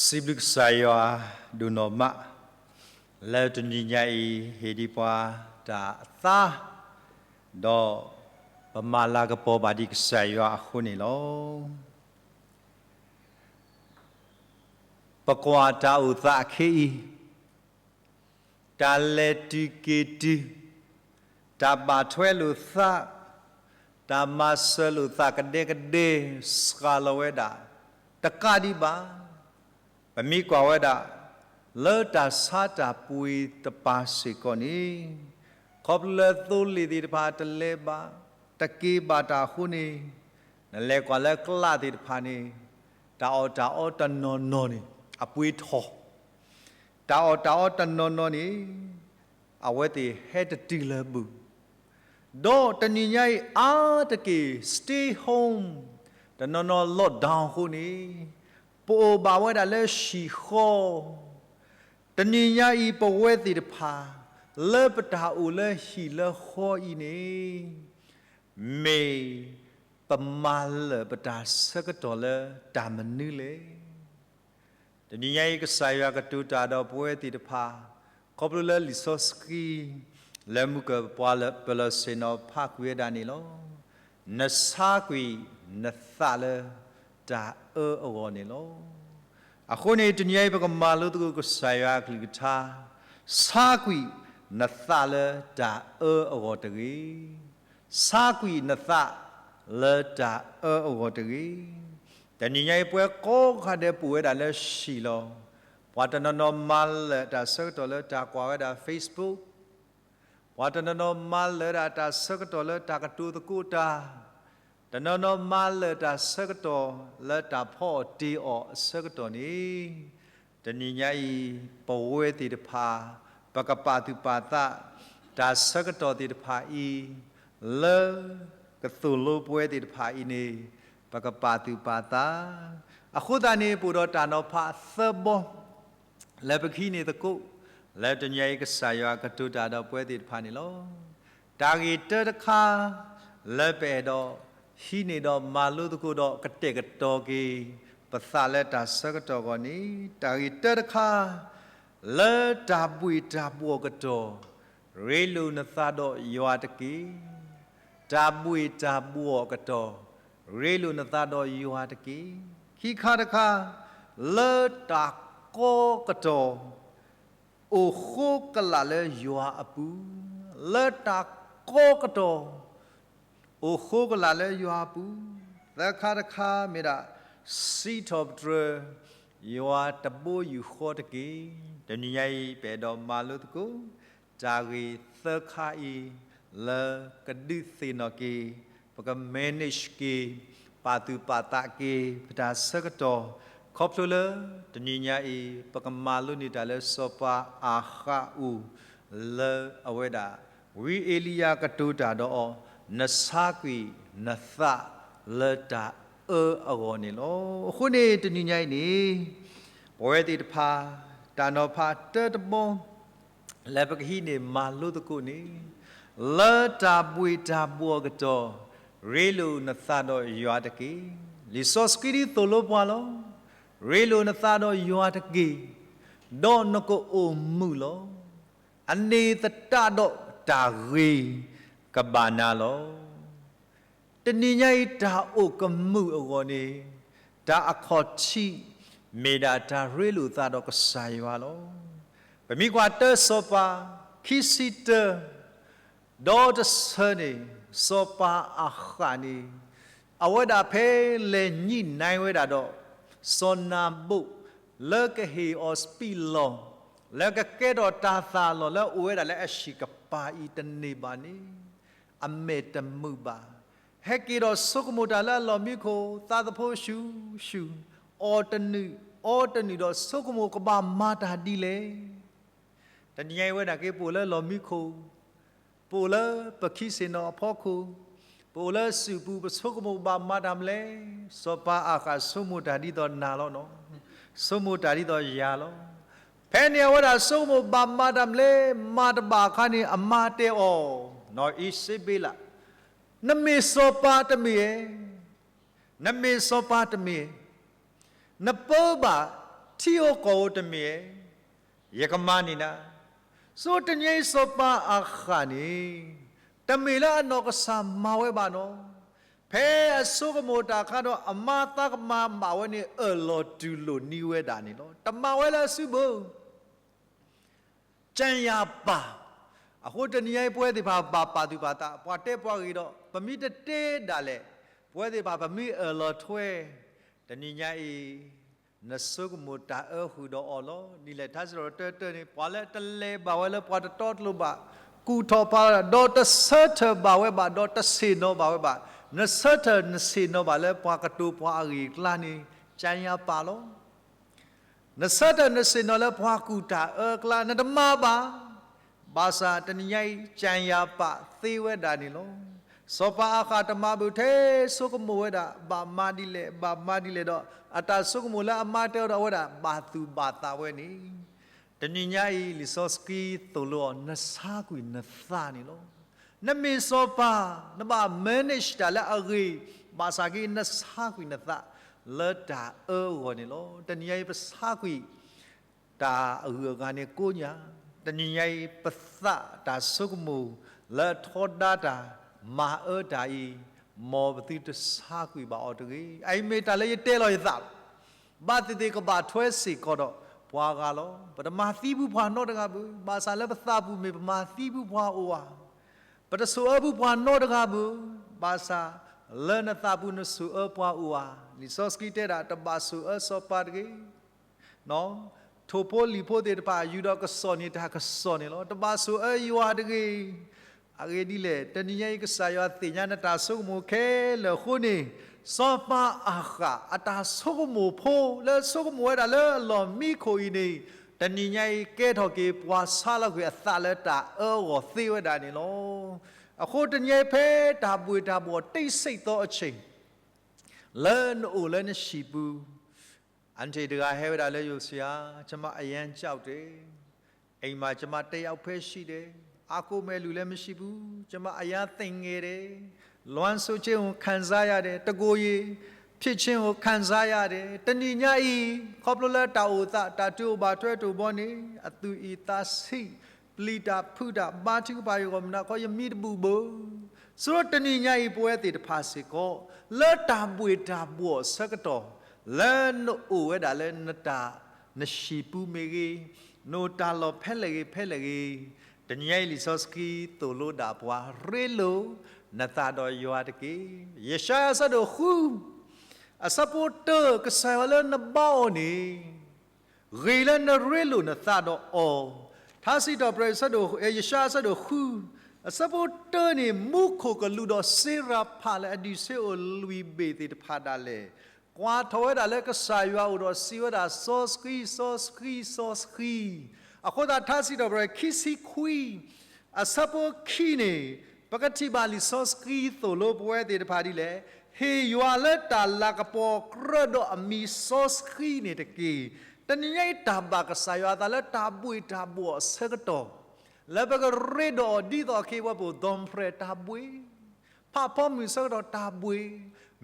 စံးဘျုးကစၢ်ယွၤဒိၣ်နီၢ်မး, လၢတနံၤညါအံၤ ဟ့ၣ်ဒံးပှၤတၢ်အသါ, ဒီးပမၤလၤကပီၤဘၣ်ဒံးကစၢ်ယွၤအဃိန့ၣ်လီၤ. ပကွၢ်တၢ်အိၣ်သးအခ့အံၤ, တၢ်လဲၤတုၤက့ၤတုၤ, တၢ်ဘၣ်ထွဲလိာ်သး, တၢ်မၤစၢၤလိာ်သးကဒဲကဒဲ စှၤလီၤဝဲဒၣ် တကးဒံးဘၣ်. ပမ့ၢ်ကွၢ်ဝဲဒၣ် လၢတၢ်ဆါတၢ်ပှ့ၤတပၤစ့ၢ်ကီးန့ၣ်, ခီဖျိလၢသိလ့ၣ်သ့ၣ်တဖၣ်တလဲၤဘၣ်, တက့ၤဘၣ်တၢ်အဃိန့ၣ်, နလဲၤကွၢ်လၢကျးသ့ၣ်တဖၣ်န့ၣ်, တၢ်အီၣ်တၢ်အီတနီၤနီၤန့ၣ် အပှ့ၤထီၣ် တၢ်အီၣ်တၢ်အီတနီၤနီၤန့ၣ် အဝဲသ့ၣ်ဟဲတတုၤလၢၤဘၣ်. ဒီးတနံၤညါအံၤအါတက့ၢ် stay home, တနီၤနီၤ lockdown အဃိန့ၣ်, ပအိၣ်ဘၣ်ဝဲဒၣ်လၢဟံၣ်ဃီ, တနံၤညါအံၤပဝဲသ့ၣ်တဖၣ် လၢပတၢ်အိၣ်လၢဟံၣ်လၢဃီအံၤန့ၣ်, မ့ၢ်ပမၤလၢာ်ပတၢ်ဆၢကတီၢ်လၢတၢ်မနုၤလဲၣ်. တနံၤညါအံၤ ကစၢ်ယွၤကတိၤတၢ်ဒီးပဝဲသ့ၣ်တဖၣ်, ခီဖျိလၢလံာ်စီဆှံ လၢမုၢ်ကၢၢ်ပှၤပၢၤလီၢ်ဆ့ၣ်နီၤဖးကွံာ်ဝဲဒၣ်န့ၣ်လီၤ. နဆါကွံာ်နသးလၢတၢ်အၢအဂီၢ်န့ၣ်လီၤ. အဃိန့ၣ် တနံၤညါအံၤ ပကမၤလိသကိးကစၢ်ယွၤအကလုၢ်ကထါ, ဆါကွံာ်နသးလၢတၢ်အၢအဂီၢ်တဂ့ၤ. ဆါကွံာ်နသးလၢတၢ်အၢအဂီၢ်တဂ့ၤ. တနံၤညါအံၤ ပဝဲကိးဂၤဒဲးပအိၣ်ဝဲဒၣ်လၢဟံၣ်လီၤ. ပှၤတနီၤနီၤမၤလၢာ်တၢ်ဆၢကတီၢ်လၢတၢ်ကွၢ်ဝဲဒၣ် Facebook, ပှၤတနီၤနီၤမၤလၢာ်ဒၣ်တၢ်ဆၢကတီၢ်လၢတၢ်ကတိၤသကိးတၢ်, တနီၤနီၤမၤလၢာ်တၢ်ဆၢကတီၢ်လၢတၢ်ဖီအီၣ်တ့ၤအီၣ်အဆၢကတီၢ်န့ၣ်, တနံၤညါအံၤ ပဝဲသ့ၣ်တဖၣ် ပကပာ်သူၣ်ပာ်သး တၢ်ဆၢကတီၢ်သ့ၣ်တဖၣ်အံၤ လၢကသိၣ်လိပဝဲသ့ၣ်တဖၣ်အံၤန့ၣ် ပကပာ်သူၣ်ပာ်သး. အဃိသတးန့ၣ် ပအိၣ်ဒီးတၢ်နီၤဖးသၢဘီ လၢပကဟံးန့ၢ်သကိး, လၢတနံၤညါအံၤ ကစၢ်ယွၤကတိၤတၢ်ဒီးပဝဲသ့ၣ်တဖၣ်န့ၣ်လီၤ. တၢ်ဂ့ၢ်တၢတခါ လၢပအဲၣ်ဒိးဟံးန့ၢ်ဒီးမၤလိသကိးဒီးကတဲာ်ကတီၤက့ၤ ပသးလၢတၢ်ဆၢကတီၢ်အဂီၢ်န့ၣ်, တၢ်ဂ့ၢ်တၢတခါ လၢတၢ်ဘှ့ၣ်တၢ်ဘှီၣ်ကတီၢ် ရ့လိာ်နသးဒီးယွၤတက့ၢ်. တၢ်ဘှ့ၣ်တၢ်ဘှီၣ်ကတီၢ် ရ့လိာ်နသးဒီးယွၤတက့ၢ်. ခံခါတခါ, လၢတၢ်ကီကတီၢ် အိၣ်ဃိကလာ်လၢယွၤအပူၤ, လၢတၢ်ကီကတီၢ် အိၣ်ဃိကလာ်လၢယွၤအပူၤ, သၢခါတခါမ့ၢ်ဒၣ် စံးထီၣ်ပတြၢၤ ယွၤတဘိယူၢ်ဃီတက့ၢ်. တနံၤညါအံၤ ပအဲၣ်ဒိးမၤလိသကိး တၢ်ဂ့ၢ်သၢခါအံၤ လၢကဒုးသ့ၣ်နီၣ်က့ၤ ပက manage က့ၤ ပာ်သူၣ်ပာ်သးက့ၤ ပတၢ်ဆၢကတီၢ်, ခီဖျိလၢတနံၤညါအံၤ ပကမၤလိန့ၢ်တၢ်လၢစီၤပၤအၤဃးအအိၣ် လၢအဝဲဒၣ် ဝံအ့လံယၤကတိၤတၢ်ဒီးအီၤ, နဆါကွံာ်နသးလၢတၢ်အၢအဂီၢ်န့ၣ်လီၤ. အဃိန့ၣ် တနံၤညါအံၤန့ၣ် ပဝဲသ့ၣ်တဖၣ် တၢ်နီၤဖးတၢတဘီ လၢပကဟံးန့ၢ်မၤလိသကိးန့ၣ်, လၢတၢ်ဘှ့ၣ်တၢ်ဘှီၣ်အကတီၢ် ရ့လိာ်နသးဒီးယွၤတက့ၢ်. လံာ်စီဆှံဒ်သိၣ်လိပှၤလီၤ. ရ့လိာ်နသးဒီးယွၤတက့ၢ်, ဒီးနကအိၣ်မုာ်လီၤ. အန့ၣ်သတးဒီးတၢ်ဂ့ၤကဘၣ်နၤလီၤ. တနံၤညါအံၤ တၢ်အိၣ်ကမုာ်အဂီၢ်န့ၣ်, တၢ်အခီၣ်ထံး မ့ၢ်ဒၣ်တၢ်ရ့လိာ်သးဒီးကစၢ်ယွၤလီၤ. ပမ့ၢ်ကွၢ်တၢစီၤပၤ ခံဆံတၢ, ဒီးတဆၢန့ၣ်, စီၤပၤအၤဃးန့ၣ်, အဝဲဒၣ်ဖဲလဲၤညှိနှိုင်းဝဲဒၣ်ဒီး စီၤနၤဘူၣ် လၢကဟ့ၣ်အီၤစပံးလီၢ်, လၢကကဲထီၣ်တၢ်သၣ်လီၤလၢအအိၣ်ဝဲဒၣ်လၢအဟံၣ်ကပၤအံၤတန့ၢ်ဘၣ်န့ၣ်, အမဲာ်တမုာ်ဘၣ်. ဟဲက့ၤဒီးဆိကမိၣ်တၢ်လၢအလီၢ်မံခိၣ်, သးသဖိဆူၣ်ဆူၣ်, အီၣ်တနုာ်, အီတနုာ်ဒီးဆိကမိၣ်ကဘၣ်မၤတၢ်ဒ်လဲၣ်. တနံၤညါအံၤဝဲဒၣ်က့ၤ ပအိၣ်လၢလီၢ်မံခိၣ်, ပအိၣ်လၢပခံဆ့ၣ်နီၤအဖီခိၣ်, ပအိၣ်လၢစုၣ်ပူၤ ပဆိကမိၣ်ဘၣ်မၤတၢ်မနုၤလဲၣ်. စီၤပၤအၤဃးဆိကမိၣ်တၢ်ဒ်သိးနၤလီၤနီၤ, ဆိကမိၣ်တၢ်ဒ်သိးယၤလီၤ. ဖဲန့ၣ်အဝဲဒၣ်ဆိကမိၣ်ဘၣ်မၤတၢ်မနုၤလဲၣ်, မၤတဘၣ်အခါန့ၣ် အမါတဲအီၤ, နီၢ်အံၤစ့ဘ့လး, နမ့ၢ်စီၤပၤတမ့ၢ်ဧါ. နမ့ၢ်စီၤပၤတမ့ၢ်, နပၢဘၣ် ထံဧိၤကီၢ်ဧိၤတမ့ၢ်, ယကမၤန့ၢ်နၤ. ဆိတနံၤအံၤစီၤပၤအၤဃးန့ၣ်, တမ့ၢ်လၢအနီၢ်ကစၢ်မၤဝဲဘၣ်နီၤ, ဖဲအဆိကမိၣ်တၢ်အခါဒီး အမါသးကမၤဘၣ်ဝဲန့ၣ် အၢၣ်လီၤတူၢ်လိာ်န့ၢ်ဝဲဒၣ်န့ၣ်လီၤ. တမၤဝဲလၢအစုပူၤ ကြံရာပါ, အဃိတနံၤညါအံၤ ပဝဲသ့ၣ်တဖၣ်ဘၣ်ပာ်သူၣ်ပာ်သး, ပှၤတဲပှၤဂ့ၤဒီး ပမ့ၢ်တတဲဒၣ်လဲာ်, ပဝဲသ့ၣ်တဖၣ်ပမ့ၢ်အၢၣ်လီၤထွဲ, တနံၤညါအံၤ နဆိကမိၣ်တၢ်အၢဃုာ်ဒီးအီၤလီၤ. ဒ်လဲၣ် ထါစံးထီၣ်ပတြၢၤတၢန့ၣ် ပှၤလၢတလဲၤဘၣ်ဝဲလၢပှၤတတီတလိၤဘၣ်, ကူၣ်ထီၣ်ဖးဒီးတဆၢထၢၣ်ဘၣ်ဝဲဘၣ်, ဒီးတဆ့ၣ်နီၤဘၣ်ဝဲဘၣ်, နဆၢထၢၣ်နဆ့ၣ်နီၤဘၣ်လၢပှၤကတိၤပှၤအဂ့ၢ်အကျါန့ၣ် ကြံရာပါလီၤ. နဆၢထၢၣ်နဆ့ၣ်နီၤလၢပှၤကူၣ်တၢ်အၢအကျါ နတမၤဘၣ်. ဘၣ်ဆၣ်တနံၤညါအံၤ ကြံရာပါသ့ဝဲဒၣ်န့ၣ်လီၤ. စီၤပၤအၤဃးတမၤဘၣ်ထဲ ဆိကမိၣ်ဝဲဒၣ် ဘၣ်မၤဒ်လဲၣ် ဘၣ်မၤဒ်လဲၣ်ဒီး အတၢ်ဆိကမိၣ်လၢအမါတဲအီၤဒီး အဝဲဒၣ်ဘၣ်သူၣ်ဘၣ်သးဝဲန့ၣ် တနံၤညါအံၤ လံာ်စီဆှံသိၣ်လိအီၤ နဆါကွံာ်နသးန့ၣ်လီၤ. နမ့ၢ်စီၤပၤ နဘၣ် manage တၢ်လၢအဂ့ၤ, ဘၣ်ဆၣ်က့ နဆါကွံာ်နသးလၢတၢ်အၢအဂီၢ်န့ၣ်လီၤ. တနံၤညါအံၤ ပဆါကွံာ်တၢ်အဂုၤအဂၤန့ၣ်ကိးညါ, တနံၤညါအံၤ ပသးတၢ်ဆိကမိၣ်လၢထီဒါတၢ် မၤအၢတၢ်အံၤ, မ်ပသုတဆါကွံာ်ဘၣ်အီၤတဂ့ၤ. အအံၤမ့ၢ်တၢ်လၢယတဲလီၤယသးလီၤ. ဘၣ်သ့ၣ်သ့ၣ်ကဘၣ်ထွဲစ့ၢ်ကီးဒီးပှၤဂၤလီၤ. ပတမၤသံဖုပှၤနီတဂၤဘၣ်, ဘၣ်ဆၣ်လၢပသးပူၤမ့ၢ်ပမၤသံဖုပှၤအိၣ်ဧါ. ပတဆိၣ်အၢဖုပှၤနီတဂၤဘၣ်, ဘၣ်ဆၣ်လၢနသးပူၤနဆိၣ်အၢပှၤအိၣ်ဧါ. လံာ်စီဆှံတဲဒၣ် တဘၣ်ဆိၣ်အၢစီၤပၤတဂ့ၤ. ထိၣ်ဖိလံၣ်ဖိသ့ၣ်တဖၣ် ယူၤဒီးကစီၣ်န့ၢ်တၢ်ကစီၣ်န့ၣ်လီၤ. တဘၣ်ဆိၣ်အၢယွၤတဂ့ၤ. အဂ့ၢ်ဒ်လဲၣ်, တနံၤညါအံၤ ကစၢ်ယွၤသ့ၣ်ညါနတၢ်ဆိကမိၣ်ခဲလၢာ်အဃိန့ၣ်, စီၤပၤအၤဃးအတၢ်ဆိကမိၣ်ဖိ လၢဆိကမိၣ်ဝဲဒၣ်လၢအလီၢ်မံခိၣ်အံၤန့ၣ်, တနံၤညါအံၤ ကဲထီၣ်က့ၤပှၤဆါလီၤကွံာ်အသးလၢတၢ်အၢအဂီၢ်သ့ဝဲဒၣ်န့ၣ်လီၤ. အဃိတနံၤညါအံၤ ဖဲတၢ်ဘှ့ၣ်တၢ်ဘှီၣ် တိတ်ဆိတ်သောအချိန် လၢနအိၣ်လၢနဟံၣ်ပူၤ, အန်တီတဂၤဟဲဝဲဒၣ်လၢယအိၣ် ဆရာ, ကျွန်မအရမ်းကြောက်တယ်, အိမ်မှာကျွန်မတစ်ယောက်ပဲရှိတယ်, အားကိုးမယ့်လူလည်းမရှိဘူး, ကျွန်မအရမ်းသိငယ်တယ်, လွမ်းဆိုးခြင်းကိုခံစားရတယ်, တကိုယ်ရည်ဖြစ်ခြင်းကိုခံစားရတယ်, တနံၤညါအံၤ ခီဖျိလၢတၢ်အိၣ်သး တၢ်တုၤအိၣ်ဘၣ်ထွဲတအိၣ်ဘီန့ၣ် အသူၣ်အံၣ်သးဆံး ပျံၤတၢ်ဖုးတၢ် ဘါထုကဖၣ်ယဂီၢ်မနုၤဃီ ယမံတဘူးဘၣ်. ဆိုတော့ တနံၤညါအံၤ ပဝဲသ့ၣ်တဖၣ်စ့ၢ်ကီး လၢတၢ်ဘှ့ၣ်တၢ်ဘှီၣ်အဆၢကတီၢ် လၢနအိၣ်ဝဲဒၣ်လၢနတၢ် နဟံၣ်ပူၤမ့ၢ်ဂ့ၤ, နအိၣ်တၢ်လီၢ်ဖဲလဲၣ်ဂ့ၤ ဖဲလဲၣ်ဂ့ၤ, တနံၤညါအံၤ လံာ်စီဆှံသိၣ်လိဒၣ်ပှၤ ရ့လိာ်နသးဒီးယွၤတက့ၢ်. ယၡါယၤအဆၢဒိၣ်ဃု အဆၢဖိတၢ ကစၢ်ယွၤလၢနဘါအီၤန့ၣ် ဂ့ၤလၢနရ့လိာ်နသးဒီးအီၤ. ထါစံးထီၣ်ပတြၢၤ ယၡါယၤအဆၢဒိၣ်ဃု အဆၢဖိတၢန့ၣ် မူခိၣ်ကလူးဒီးစ့ရၤဖးလၢအဒုးဆ့အိၣ်လွံၢ်ဘ့ၣ်သ့ၣ်တဖၣ်ဒၣ်လဲာ် ကွၢ်ထီၣ်ဝဲဒၣ်လၢကစၢ်ယွၤအအိၣ်ဒီးစံးဝဲဒၣ် စီဆှံ စီဆှံ စီဆှံ. အဃိသတးထါစံးထီၣ်ပတြၢၤ ခံဆံခွံ အဆၢဖိခံန့ၣ် ပကထံၣ်ဘၣ်လံာ်စီဆှံသိၣ်လိပဝဲသ့ၣ်တဖၣ်ဒ်လဲၣ်, ဟ့ၣ်ယွၤလၢတၢ်လၤကပီၤကြၢးဒီးအမံၤစီဆှံန့ၣ်တက့ၢ်. တနံၤညါအံၤတၢ်ဘၣ်ကစၢ်ယွၤအသးလၢတၢ်ဘှ့ၣ်တၢ်ဘှီၣ်အဆၢကတီၢ် လၢပကရ့ဒီးအီၤဒ်သိးအခ့အပှၤ ပူၤ ဒိၣ်ဖျဲးတၢ်ဘှ့ၣ်, ဖးဖီမုၢ်ဆၢကတီၢ်တၢ်ဘှ့ၣ်,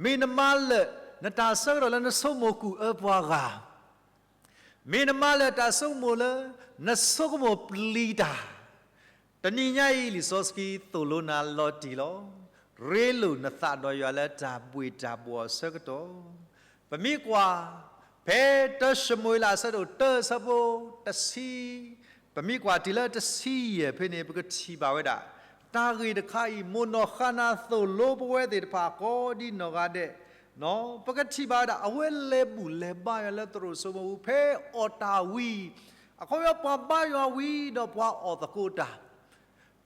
မ့ၢ်နမၤလၢာ်နတၢ်ဆၢကတီၢ်လၢနဆိကမိၣ်ကူၣ်အၢပှၤဂၤ မ့ၢ်နမၤလၢာ်တၢ်ဆိကမိၣ်လၢ နဆိကမိၣ်ပျံၤတၢ်, တနံၤညါအံၤ လံာ်စီဆှံသိၣ်လိနၤလီၤတံၢ်လီၤ. ရ့လိာ်နသးဒီးယွၤလၢတၢ်ဘှ့ၣ်တၢ်ဘှီၣ်အဆၢကတီၢ်. ပမ့ၢ်ကွၢ် ဖဲတၢၡမူၤအ့လးအဆၢဒိၣ်တၢ အဆၢဖိတဆံ, ပမ့ၢ်ကွၢ်တုၤလၢတဆံယဲၢ်ဖဲန့ၣ် ပကထံၣ်ဘၣ်ဝဲဒၣ် တၢ်ဂ့ၢ်တခါအံၤ မိၢ်နီၢ်ဃါနၤသိၣ်လိပဝဲသ့ၣ်တဖၣ်ကိးဒ်နီၢ်ဂၤဒဲး ပကထံၣ်ဘၣ်ဝဲဒၣ် အဝဲလဲၤဘူၣ်လဲၤဘါယွၤလၢသရိာ်စိမိၤပူၤ ဖဲအီၣ်တၢ်ဝံၤ, အခီပညီပှၤဘါယွၤဝံၤဒီးပှၤအီၣ်သကိးတၢ်,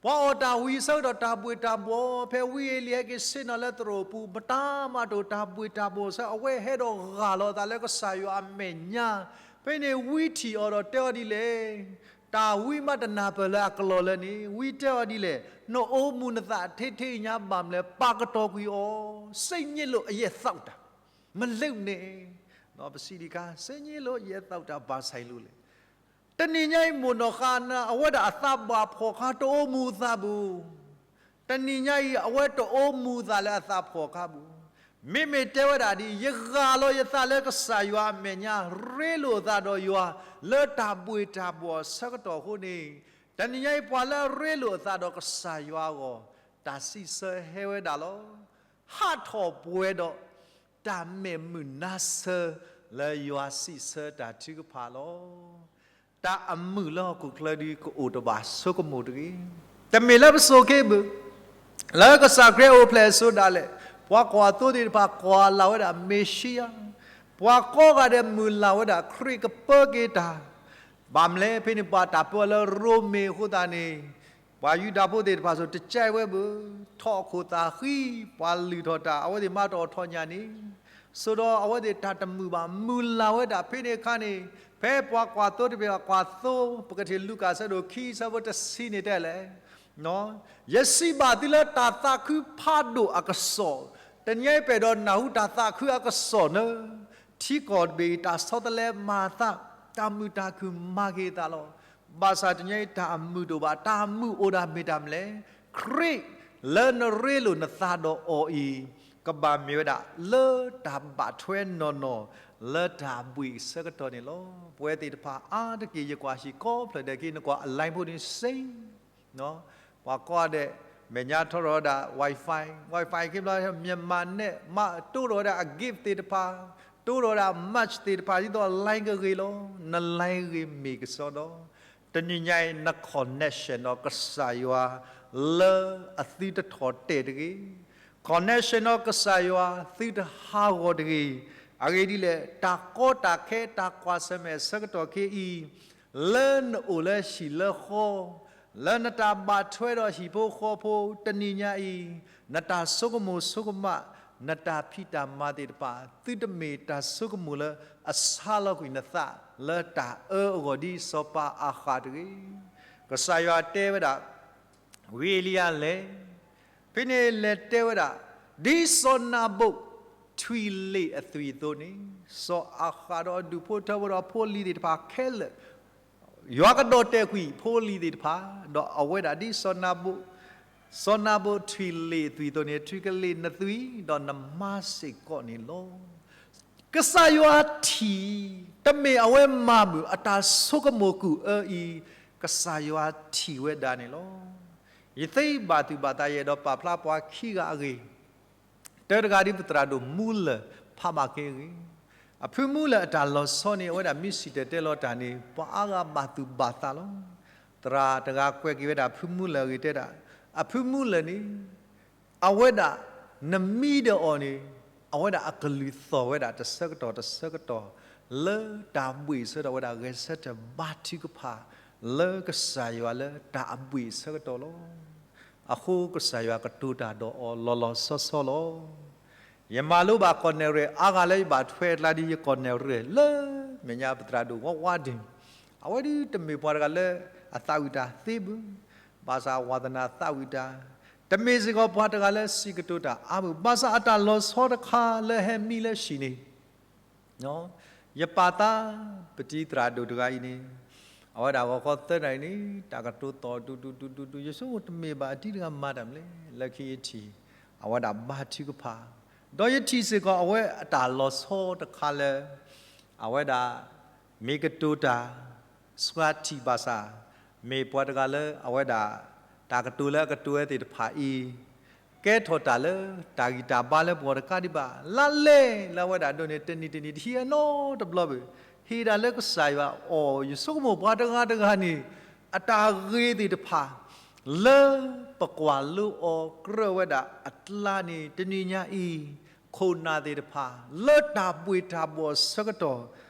ပှၤအီၣ်တၢ်ဝံၤအဆၢကတီၢ်တၢ်ဘှ့ၣ်တၢ်ဘှီၣ်, ဖဲဝံအ့လံယၤဟဲက့ၤဆ့ၣ်နီၤလၢသရိာ်ပူၤ မတၤမးတအိၣ် တၢ်ဘှ့ၣ်တၢ်ဘှီၣ်အဆၢ အဝဲဟဲဒီးဂၢ်လီၤအသးလၢကစၢ်ယွၤအမဲာ်ညါ, ဖဲန့ၣ်ဝံထံၣ်အီၤဒီးတဲအီၤဒ်လဲၣ် တၢ်ဝံမးတနၢ်ပၢၢ်လၢအကလီၢ်လၢန့ၣ် ဝံတဲအီၤဒ်လဲၣ်, နအိၣ်မူနသးထဲထဲအံၤညါဘၣ်မလဲၣ် ပာ်ကတီၤကွံာ်အီၤ, စ့ည့လိာ်အယဲၢ်သီးတၢ်, မလဲၣ်န့ၣ်, ပစံးဒံးခါ စ့ည့လိာ်ယဲၢ်သီးတၢ်ဘၣ်ဆၣ်အံၤလိၤလဲၣ်. တနံၤညါအံၤမိၢ်နီၢ်ဃါနၤ အဝဲဒၣ်အသးဘၣ်ဖှီၣ်ခါတအိၣ်မူအသးဘၣ် တနံၤညါအံၤ အဝဲတအိၣ်မူအသးလၢအသးဖှီၣ်ခါဘၣ်. မ့မ့ၢ်တဲဝဲဒၣ်ဒ်အံၤ, ယဂၢ်လီၤယသးလၢကစၢ်ယွၤအမဲာ်ညါ, ရ့လိာ်အသးဒီးယွၤလၢတၢ်ဘှ့ၣ်တၢ်ဘှီၣ်အဆၢကတီၢ်အဃိန့ၣ်, တနံၤညါအံၤ ပှၤလၢအရ့လိာ်အသးဒီးကစၢ်ယွၤအဂီၢ်, တၢ်စံးဆၢဟဲဝဲဒၣ်လီၤ. ဟးထီၣ်ပှဲၤဒီး တၢ်မဲာ်မုာ်နါဆၢလၢယွၤစံးဆၢတၢ်ထုကဖၣ်လီၤ. တၢ်အမုာ်လၢဟီၣ်ခိၣ်ချၢဒုးကအိၣ်တဘၣ်ဆိကမိၣ်တဂ့ၤ. တမ့ၢ်လၢပစိၤက့ဘု, လၢကစၢ်ခရံာ်အိၣ်ဖျဲၣ်အစိၤဒၣ်လဲာ်, ပှၤကွၢ်သိသ့ၣ်တဖၣ်ကွၢ်လၢ်ဝဲဒၣ်မ့ၤၡံယၤ, ပှၤကိးဂၤဒဲးမုၢ်လၢ်ဝဲဒၣ်ခရံာ်ကပၢက့ၤတၢ်, ဘၣ်မနုၤလဲၣ် ဖဲန့ၣ်ပှၤတၢ်ပၢလၢရိမ့ၤအဃိသတးန့ၣ်, ပှၤယူဒၤဖိသ့ၣ်တဖၣ်ဆိ တကဲဝဲဘၣ်, ထီၣ်ခိၣ်သးဃံ, ပှၤလုၢ်ထီၣ်တၢ် အဝဲသ့ၣ်မၤတအိၣ်ထီၣ်ညၣ်န့ၣ်, ဆိဒီးအဝဲသ့ၣ်တၢ်တမုာ်ဘၣ် မုၢ်လၢ်ဝဲဒၣ်ဖဲန့ၣ်အခါန့ၣ်, ဖဲပှၤကွၢ်သိတဘ့ၣ် ကွၢ်သိ, ပကထံၣ်လူၤကၣ်ဆၢဒိၣ်ခံဆၢဖိတဆံန့ၣ်တဲလဲၣ် ယစံးဘၣ်သုလၢတၢ်သးခုဖးဒိၣ်အကစီၣ်, တနံၤအံၤပအဲၣ်ဒိးနၢ်ဟူတၢ်သးခုအကစီၣ်န့ၣ်, ထံကီၢ်တဘ့ၣ်အံၤ တၢ်ဆီတလဲမၤအသး, တၢ်မုာ်တၢ်ခုၣ်မၤက့ၤအသးလီၤ. ဘၣ်ဆၣ်တနံၤအံၤတၢ်အမုာ်တအိၣ်ဘၣ်, တၢ်မုာ်အိၣ်ဒၣ်မ့ၢ်တၢ်မနုၤလဲၣ်, ခရံာ်လၢနရ့လိာ်နသးဒီးအီၤအံၤ, ကဘၣ်မ့ၢ်ဝဲဒၣ်လၢတၢ်ဘၣ်ထွဲနီၢ်နီၢ်လၢတၢ်ဘှ့ၣ်အဆၢကတီၢ်န့ၣ်လီၤ. ပဝဲသ့ၣ်တဖၣ်အါတက့ၢ် ယကွၢ်ဟံၣ်ကိးဖျၢၣ်ဒဲးက့ နကွၢ်အ line ဖိန့ၣ်စ့ၢ် ပှၤကိးဂၤဒဲး မဲာ်ညါထီထီၣ်ဝဲဒၣ် Wi-Fi, Wi-Fi ခ့ဘျီမ့ၢ်မၤနဲၣ် မးတိၢ်ထီၣ်ဝဲဒၣ်အ gift သ့ၣ်တဖၣ်, တိၢ်ထီၣ်ဝဲဒၣ် merch သ့ၣ်တဖၣ် ဒ်သိး line ကဂ့ၤလီၤ. န line ဂ့ၤမ့ၢ်ကစီဒီ, တနံၤညါအံၤ န connection ဒီးကစၢ်ယွၤလၢအသုတထီၣ်တဲာ်တဂ့ၤ, connection ဒီးကစၢ်ယွၤသုတဟးဂီၤတဂ့ၤ. အဂ့ၢ်ဒ်လဲၣ်, တၢ်ကီတၢ်ခဲ တၢ်ကွၢ်ဆၢၣ်မဲာ်အဆၢကတီၢ်ခဲအံၤ, လၢနအိၣ်လၢဟံၣ်လၢဃီ, လၢနတၢ်ဘၣ်ထွဲဒီးဟံၣ်ဖိဃီဖိ တနံၤညါအံၤ, နတၢ်ဆိကမိၣ်ဆိကမး, နတၢ်ဖံးတၢ်မၤသ့ၣ်တဖၣ် သုတမ့ၢ်တၢ်ဆိကမိၣ်လၢအဆါလီၤကွံာ်နသးလၢတၢ်အၢအဂီၢ်ဒ်စီၤပၤအၤဃးတဂ့ၤ. ကစၢ်ယွၤတဲဝဲဒၣ် ဝံအ့လံယၤလဲၤ, ဖဲန့ၣ်လဲၤတဲဝဲဒၣ်, ဒ်စီၤနၤဘူးထွံၣ်လ့ၣ်အသွံၣ်အသိးန့ၣ်, စီၤအၤဃးဒီးအဒူၣ်ဖိထၢဖိဒီးဖိလံၤသ့ၣ်တဖၣ်ခဲလၢာ်, ယွၤကဒီၣ်တဲာ်ကွံာ်ဖိလံၤသ့ၣ်တဖၣ်, ဒီးအဝဲဒၣ်ဒ်စီၤနၤဘူး, စီၤနၤဘူးထွံၣ်လ့ၣ်အသွံၣ်အသိးန့ၣ် ထွံၣ်ကလ့ၣ်နသွံၣ်, ဒီးနမါစ့ၢ်ကီးန့ၣ်လီၤ. ကစၢ်ယွၤထံၣ်, တမ့ၢ်အဝဲမၤမုာ်အတၢ်ဆိကမိၣ်ကူၣ်အၢအံၤ, ကစၢ်ယွၤထံၣ်ဝဲဒၣ်န့ၣ်လီၤ. ယသ့ဘၣ်သူၣ်ဘၣ်သး ယအဲၣ်ဒိးပာ်ဖျါပှၤခံဂၤအဂ့ၢ်, တၢတဂၤဒ်ပသရၣ်ဒိၣ်မူလၢၢ်ဖးဘၣ်က့ၤအဂ့ၢ်, အဖုမူလၢၢ်အတၢ်လီၤဆီန့ၣ် အဝဲဒၣ်မ့ၢ်စံၣ်တဲၤတဲလီၤတၢ်န့ၣ် ပှၤအါဂၤဘၣ်သူၣ်ဘၣ်သးလီၤ. သရၣ်တဂၤကွဲးက့ၤဝဲဒၣ်ဖုမူလၢၢ်အဂ့ၢ်တဲဒၣ်, အဖုမူလၢၢ်န့ၣ် အဝဲဒၣ် နမံဒီးအီၤန့ၣ်, အဝဲဒၣ်အကလုၢ်သီၣ်ဝဲဒၣ်တဆၢကတီၢ်တဆၢကတီၢ်, လၢတၢ်ဘှ့ၣ်ဆၢကတီၢ်ဝဲဒၣ် ဂဲၤဆၢထၢၣ်ဘါထုကဖၣ် လၢကစၢ်ယွၤလၢတၢ်အဘှ့ၣ်အဆၢကတီၢ်လီၤ. အဃိကစၢ်ယွၤကတိၤတၢ်ဒီးအီၤလီၤလီၤဆီဆီလီၤ. ယမၤလိဘၣ်ကီၢ်နဲၣ်ရွဲၣ်အါဂၤလၢယဘၣ်ထွဲအကျါဒ်ယကီၢ်နဲၣ်ရွဲၣ်လၢ မဲာ်ညါပသရၣ်ဒိၣ်ဝါဝါဒုၣ်, အဝဲဒၣ်တမ့ၢ်ပှၤတဂၤလၢအသးဝံၣ်တၢ်သ့ဘၣ်, ဘၣ်ဆၣ်ဝါသနၢ်သးဝံၣ်တၢ်, တမ့ၢ်စ့ၢ်ကီးပှၤတဂၤလၢစံးကတိၤတၢ်အါဘၣ်, ဘၣ်ဆၣ်အတၢ်လီၤဆီတခါလၢဟဲမံလၢဟံၣ်န့ၣ် ယပာ်သး ပတံၤသရၣ်ဒိၣ်တဂၤအံၤန့ၣ်, အဝဲဒၣ်ဂီၤခီသၢနၣ်ရံၣ်န့ၣ် တၢ်ကတိၤသီၣ်ဒူဒူဒူဒူဒူ, ယဆိကမိၣ်တမ့ၢ်ဘၣ်အတံၤတဂၤမၤတၢ်မနုၤလဲၣ်, လၢခံယထံၣ် အဝဲဒၣ်ဘါထုကဖၣ်, ဒီးယထံၣ်စ့ၢ်ကီးအဝဲအတၢ်လီၤဆီတခါလၢ အဝဲဒၣ် မ့ၢ်ကတိၤတၢ် စှၤထံၣ်ဘၣ်ဆၣ်, မ့ၢ်ပှၤတဂၤလၢအဝဲဒၣ် တၢ်ကတိၤလၢအကတိၤဝဲသ့ၣ်တဖၣ်အံၤ ကဲထီၣ်တၢ်လၢတၢ်ဂံၢ်တၢ်ဘါလၢပှၤတကးဒံးဘၣ်, လါလဲလၢအဝဲဒၣ်ဒိးန့ၣ် တနံၤတနံၤတဟံးအနီတဘျီဘၣ်, ဟ့ၣ်ဒၣ်လၢကစၢ်ယွၤအီၤ, ယဆိကမိၣ်ပှၤတဂၤတဂၤန့ၣ် အတၢ်ဂ့ၤသ့ၣ်တဖၣ် လၢပကွၢ်လိအီၤကြၢးဝဲဒၣ်အကျါန့ၣ် တနံၤညါအံၤ ခိၣ်နၢ်သ့ၣ်တဖၣ် လၢတၢ်ဘှ့ၣ်တၢ်ဘှီၣ်အဆၢကတီၢ်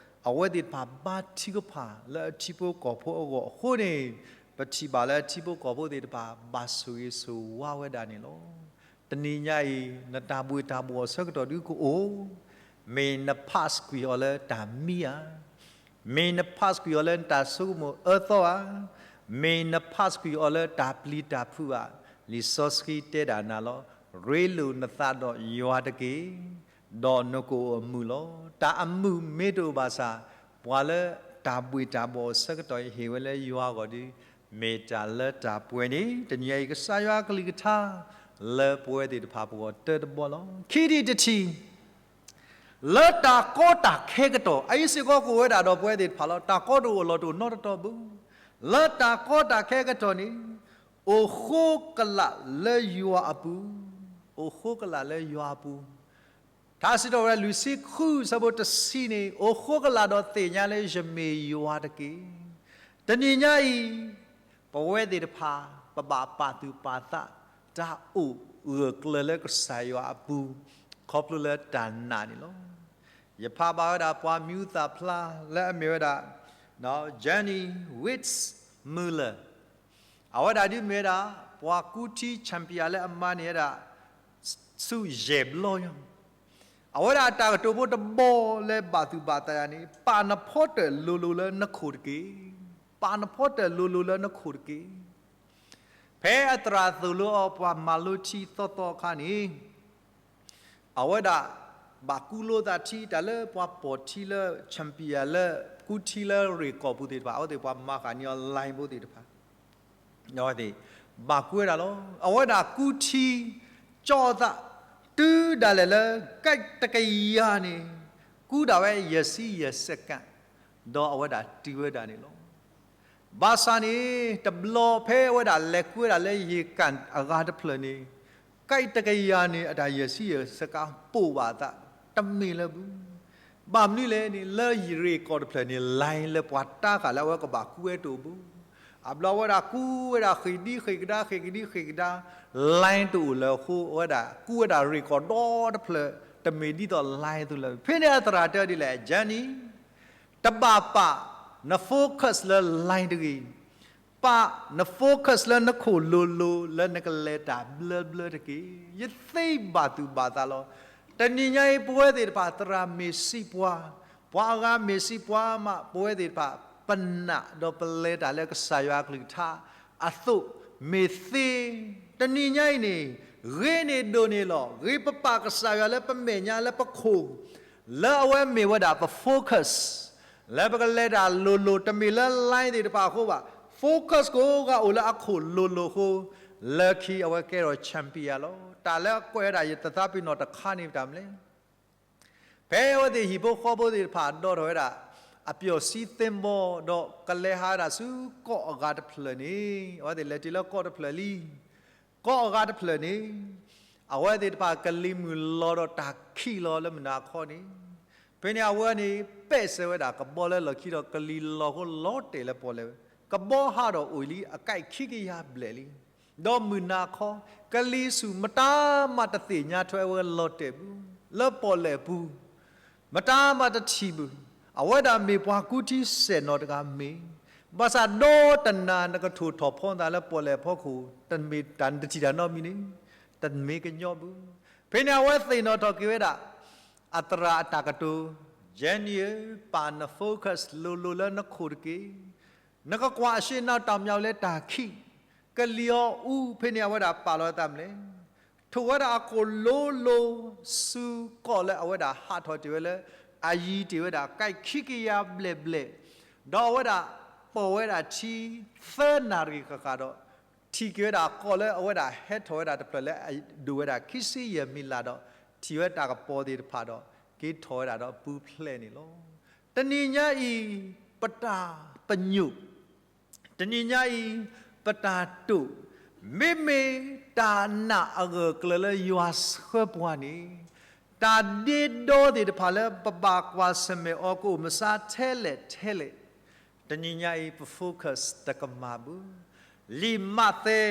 အဝဲသ့ၣ်တဖၣ်ဘါထုကဖၣ်လၢအထံဖိကီၢ်ဖိအဂီၢ်အဃိန့ၣ်, ပထံၣ်ဘၣ်လၢအထံဖိကီၢ်ဖိသ့ၣ်တဖၣ် ဘၣ်ဆိၣ်ဂ့ၤဆိၣ်ဝါဝဲဒၣ်န့ၣ်လီၤ. တနံၤညါအံၤ နတၢ်ဘှ့ၣ်တၢ်ဘှီၣ်အဆၢကတီၢ်ဒုကအိၣ်, မ့ၢ်န pass ကွံာ်အီၤလၢတၢ်မံဧါ, မ့ၢ်န pass ကွံာ်အီၤလၢနတၢ်ဆိကမိၣ်အၢသီဧါ, မ့ၢ်န pass ကွံာ်အီၤလၢတၢ်ပျံၤတၢ်ဖုးဘၣ်, လံာ်စီဆှံတဲဒၣ်နၤလီၤ. ရ့လိာ်နသးဒီးယွၤတက့ၢ်, ဒီးနကအိၣ်အမုာ်လီၤ. တၢ်အမုာ်မ့ၢ်တအိၣ်ဘၣ်ဆၣ်, ပှၤလၢတၢ်ဘှ့ၣ်တၢ်ဘှီၣ်အဆၢကတီၢ်အံၤ ဟ့ၣ်ဝဲလၢယွၤအဂီၢ်ဒီး မ့ၢ်တၢ်လၢတၢ်ပှဲၤန့ၣ် တနံၤအံၤကစၢ်ယွၤအကလုၢ်ကထါ လၢပဝဲသ့ၣ်တဖၣ်ပဂီၢ်တၢတဘီလီၤ. ခံထံၣ်တထံၣ် လၢတၢ်ကီတၢ်ခဲကတီၢ် အအံၤစ့ၢ်ကီးကအိၣ်ဝဲဒၣ်ဒီးပဝဲသ့ၣ်တဖၣ်လီၤ. တၢ်ကီတအိၣ်လီၤတအိၣ်နီတတီဘၣ်. လၢတၢ်ကီတၢ်ခဲကတီၢ်န့ၣ် အိၣ်ဃိကလာ်လၢယွၤအပူၤ, အိၣ်ဃိကလာ်လၢယွၤအပူၤ ထါစံးထီၣ်ပတြၢၤလွံၢ်ဆံဃု အဆၢဖိတဆံန့ၣ် အိၣ်ဃိကလာ်ဒီးသ့ၣ်ညါလၢယမ့ၢ်ယွၤတက့ၢ်. တနံၤညါအံၤ ပဝဲသ့ၣ်တဖၣ် ပဘၣ်ပာ်သူၣ်ပာ်သး တၢ်အိၣ်ဂၢၢ်ကျၢၤလၢကစၢ်ယွၤအပူၤ ခီဖျိလၢတၢ်နာ်န့ၣ်လီၤ. ယဖးဘၣ်ဝဲဒၣ်ပှၤမံၤဟူသၣ်ဖျါလၢအမ့ၢ်ဝဲဒၣ် Joni Weissmuller အဝဲဒၣ်ဒ်မ့ၢ်ဝဲဒၣ် ပှၤကူထံ champion လၢအမၤန့ၢ်ဝဲဒၣ် ဆူယဲၢ်ဘျီယီၤ အဝဲဒၣ်အတၢ်ကတိၤဖိတဘီလၢဘၣ်သူၣ်ဘၣ်သးယၤန့ၣ် ပာ်နဖီတၢၣ်လိၤလိၤလၢနခိၣ်တက့ၢ်. ပာ်နဖီတၢၣ်လိၤလိၤလၢနခိၣ်တက့ၢ်. ဖဲအသရၣ်သိၣ်လိအီၤပှၤမၤလိထံသီသီအခါန့ၣ် အဝဲဒၣ် ဘၣ်ကူလိသးထံ တၢ်လၢပှၤပိာ်ထံလၢ champion လၢ ကူထံလၢရ့ၣ်ကီၢ်ပူၤသ့ၣ်တဖၣ် အဝဲသ့ၣ်ပှၤမၤဃာ်န့ၢ်အီၤ line ဖိသ့ၣ်တဖၣ် အဝဲသ့ၣ် ဘၣ်ကူဝဲဒၣ်လီၤ. အဝဲဒၣ်ကူထံ ကၠီသး တုၤဒၣ်လဲာ်လၢ ကၢၣ်တကယၤန့ၣ် ကူဒၣ်ဝဲယဲၢ်ဆံယဲၢ်စကၣ် ဒီးအဝဲဒၣ်တုၤဝဲဒၣ်န့ၣ်လီၤ. ဘၣ်ဆၣ်န့ၣ် တဘျီဖဲအဝဲဒၣ်လဲၤကူဝဲဒၣ်လၢယဲၢ်ကၣ်အဂၤတဖျၢၣ်န့ၣ် ကၢၣ်တကယၤန့ၣ် အတၢ်ယဲၢ်ဆံယဲၢ်စကၣ်ပိာ်ဘၣ်အသး တမ့ၢ်လၢၤဘၣ်. ဘၣ်မနုၤလဲၣ်န့ၣ် လၢယရ့ၣ်ကီၢ်တဖျၢၣ်န့ၣ် line လၢပှၤတၢ်ဃာ်လၢအဝဲကဘၣ်ကူဝဲတအိၣ်ဘၣ်. အဘျီအဝဲဒၣ်ကူဝဲဒၣ်ဃ့ၢ်ဒံဃ့ၢ်ကဒါ ဃ့ၢ်ကဒံဃ့ၢ်ကဒါ line တအိၣ်လၢအဃိ အဝဲဒၣ်ကူဝဲဒၣ်ရ့ၣ်ကီၢ်ဒီတဖျၢၣ် တမ့ၢ်ဒ်သိး line အသိးလၢၤဘၣ်. ဖဲန့ၣ်အသရၣ်တဲဒ်လဲၣ် Joni တဘၣ်ပာ်န focus လၢ line တဂ့ၤ ပာ်န focus လၢနခိၣ်လိၤလိၤ လၢနကလဲၤတၢ်ဘျၢဘျၢတက့ၢ်. ယသ့ဘၣ်သူၣ်ဘၣ်သးလီၤ. တနံၤညါအံၤ ပဝဲသ့ၣ်တဖၣ် သရၣ်မ့ၢ်စံးပှၤ, ပှၤအဂၤမ့ၢ်စံးပှၤမး ပဝဲသ့ၣ်တဖၣ် ပနာ်ဒီးပလဲၤတၢ်လၢကစၢ်ယွၤအကလုၢ်ကထါအသိး မ့ၢ်သ့, တနံၤညါအံၤန့ၣ် ဂ့ၤန့ၢ်ဒိၣ်န့ၢ်လီၤ. ဂ့ၤပပာ်ကစၢ်ယွၤလၢပမဲာ်ညါလၢပခိၣ် လၢအဝဲမ့ၢ်ဝဲဒၣ်ပ focus လၢပကလဲၤတၢ်လိၤလိၤ တမ့ၢ်လၢ line သ့ၣ်တဖၣ်အဃိဘၣ်. focus ကိးဂၤအိၣ်လၢအခိၣ်လိၤလိၤအဃိ လၢခံအဝဲကဲထီၣ် champion လီၤ. တၢ်လၢအကွဲးဝဲဒၣ်ယသးပ့ၤနီၣ်တခါန့ၣ် မတၤမနုၤလဲၣ်. ဖဲအဝဲသ့ၣ်ဟံၣ်ဖိဃီဖိသ့ၣ်တဖၣ် ဒီးထီၣ်ဝဲဒၣ် အပျီၢ်စံသ့ၣ်ဘီ ဒီးကလဲၤဟးဝဲဒၣ်ဆူကီၢ်အဂၤတဖျၢၣ်န့ၣ် အဝဲသ့ၣ်လဲၤတုၤလၢကီၢ်တဖျၢၣ်လံ ကီၢ်အဂၤတဖျၢၣ်န့ၣ် အဝဲသ့ၣ်တဖၣ်ကလံၤမုၢ်လီၤဒီးတၢ်ခံးလီၤလၢမုၢ်နၤခီန့ၣ်, ဖဲန့ၣ်အဝဲန့ၣ် ပဲာ်စၢၤဝဲဒၣ်ကဘီလၢလီၢ်ခံဒီးကလံၤလီၤဃိလီၤတဲာ်လၢပီၣ်လဲၣ်, ကဘီဟးဒီးအိၣ်လံအကၣ်ခံကယၤဘျဲၣ်လံ, ဒီးမုၢ်နၤခီ ကလံၤဆူၣ်မတၤမးတသ့ၣ်ညါထွဲဝဲလီၤတဲာ်ဘၣ်, လၢပီၣ်လဲၣ်ပူၤ မတၤမးတထံၣ်ဘၣ်, အဝဲဒၣ်မ့ၢ်ပှၤကူထံစဲၣ်နီၤတဂၤမ့ၢ်, ဘၣ်ဆၣ်ဒီတနၤနကထိၣ်ထီၣ်ဖီသးလၢပီၣ်လဲၣ်ဖီခိၣ် တမ့ၢ်တၢ်နတထံၣ်တၢ်နီတမံၤန့ၣ် တမ့ၢ်ကညီဘၣ်. ဖဲန့ၣ်အဝဲသ့ၣ်နီၣ်ထီၣ်က့ၤဝဲဒၣ် အသရၣ်အတၢ်ကတိၤ, Joni ဧၢ, ပာ်န focus လိၤလိၤလၢနခိၣ်တက့ၢ်. နကကွၢ်အရှေ့အနောက် တောင်မြောက် လၢတၢ်ခံး, ကလံၤအီၤအူ ဖဲန့ၣ်အဝဲဒၣ်ပာ်လီၤအသးမနုၤလဲၣ်. ထိၣ်ဝဲဒၣ်အခိၣ်လိၤလိၤ ဆူကီၢ်လၢအဝဲဒၣ်ဟးထီၣ်တ့ၢ်ဝဲလၢ အယံၤတ့ၢ်ဝဲဒၣ်ကၣ်ခံကယၤဘျဲၣ်ဘျဲၣ်, ဒီးအဝဲဒၣ်ပိာ်ဝဲဒၣ်ထံသၢနၣ်ရံၣ်ဃၣ်ဃၣ်ဒီး ထံၣ်က့ၤဝဲဒၣ်ကီၢ်လၢအဝဲဒၣ်ဟဲထီၣ်ဝဲဒၣ်တဖျၢၣ်လၢအဒိၣ်ဝဲဒၣ်ခံဆံယဲၢ်မံးလးဒီး ထံၣ်ဝဲတၢ်ကပီၤသ့ၣ်တဖၣ်ဒီး က့ၤထီၣ်ဝဲဒၣ်ဒီးပူၤဖျဲးန့ၣ်လီၤ. တနံၤညါအံၤ ပတၢ်ပညိၣ် တနံၤညါအံၤ ပတၢ်တိာ် မ့မ့ၢ်တၢ်နာ်အဂၢၢ်အကျၢၤလၢယွၤဆှၢပှၤန့ၣ် တၢ်ဒ့ဒီသ့ၣ်တဖၣ်လၢပဘၣ်ကွၢ်ဆၢၣ်မဲာ်အီၤကအိၣ်မဆါထဲလဲၣ်ထဲလဲၣ်, တနံၤညါအံၤ ပ focus တကမၣ်ဘၣ်. လံာ်မးသဲ